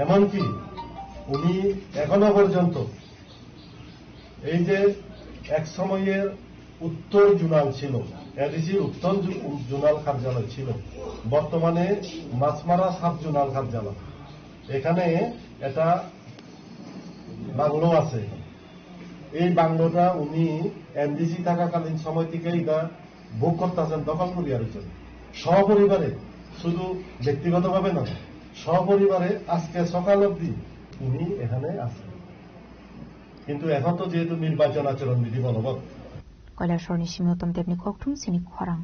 এমনকি উনি এখনো পর্যন্ত এই যে এক সময়ের উত্তর জোনাল ছিল, এডিসির উত্তর জু-, জোনাল কার্যালয় ছিল, বর্তমানে মাছমারা সাব জোনাল কার্যালয়। এখানে এটা বাংলো আছে। এই বাংলোটা উনি এমডিসি থাকাকালীন সময় থেকে এটা ভোগ করতেছেন, দখল করিয়া রয়েছেন সপরিবারে, শুধু ব্যক্তিগতভাবে নয়, সপরিবারে আজকে সকাল অবধি উনি এখানে আছেন। কিন্তু এখন তো যেহেতু নির্বাচন আচরণ বিধি বলবৎ। Kailasor ni simi Uttam Deb ni kokthum sini khorang.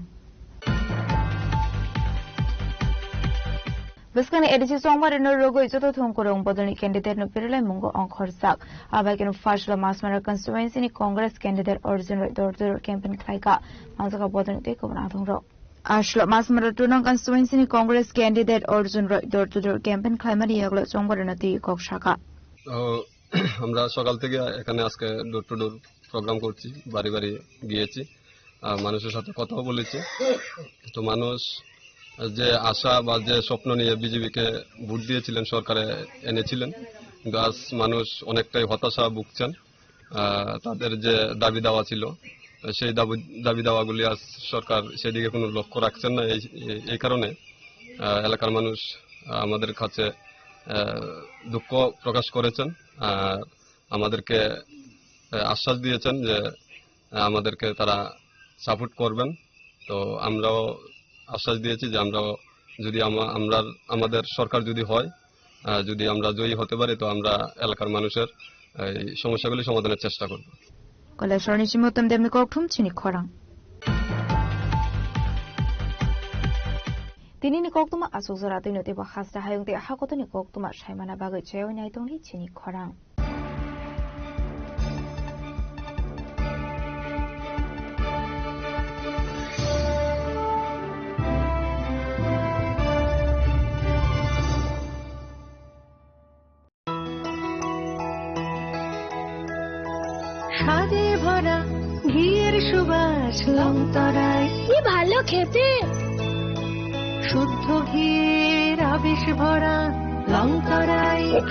Bwskangni ADC chongmari no rwgwi joto thumkurung bodolni candidate no birlai mungo ongkhorjak. Abai keno Phasla Masmara constituency ni Congress candidate Arjun Roy dor dor campaign khlaika. Manjaka bodolni tei kubun adongrok. Aslo Masmara two nong constituency ni Congress candidate Arjun Roy dor dor campaign khlaimani yaglo chongmari no twi kok saka. আমরা সকাল থেকে এখানে আজকে door to ডোর প্রোগ্রাম করছি, বাড়ি বাড়ি গিয়েছি, আর মানুষের সাথে কথাও বলেছি। তো মানুষ যে আশা বা যে স্বপ্ন নিয়ে বিজেপিকে ভোট দিয়েছিলেন, সরকারে এনেছিলেন, কিন্তু আজ মানুষ অনেকটাই হতাশা ভুগছেন। আহ, তাদের যে দাবি দাওয়া ছিল, সেই দাবি, দাবি দাওয়াগুলি আজ সরকার সেদিকে কোনো লক্ষ্য রাখছেন না। এই, এই, এই কারণে, আহ, এলাকার মানুষ, আহ, আমাদের কাছে, আহ, দুঃখ প্রকাশ করেছেন। আহ, আমাদেরকে, আহ, আশ্বাস দিয়েছেন যে, আহ, আমাদেরকে তারা সাপোর্ট করবেন। তো আমরাও আশ্বাস দিয়েছি যে আমরাও যদি আমা-, আমরা, আমাদের সরকার যদি হয়, আহ, যদি আমরা জয়ী হতে পারি, তো আমরা এলাকার মানুষের এই সমস্যাগুলি সমাধানের চেষ্টা করব। Kailaishwarni Chimotondemni kokthum chini khorang. Tinini koktuma aswk jora twino teibo hasta hayung tei hakotoni koktuma saimana bagwi chaywi nai tongdi chini khorang. স্বাদে ভরা ঘিয়ের সুবাস লংতরায়। কি ভালো খেতে। শুদ্ধ ঘিয়ের আবেশ ভরা লংতরা।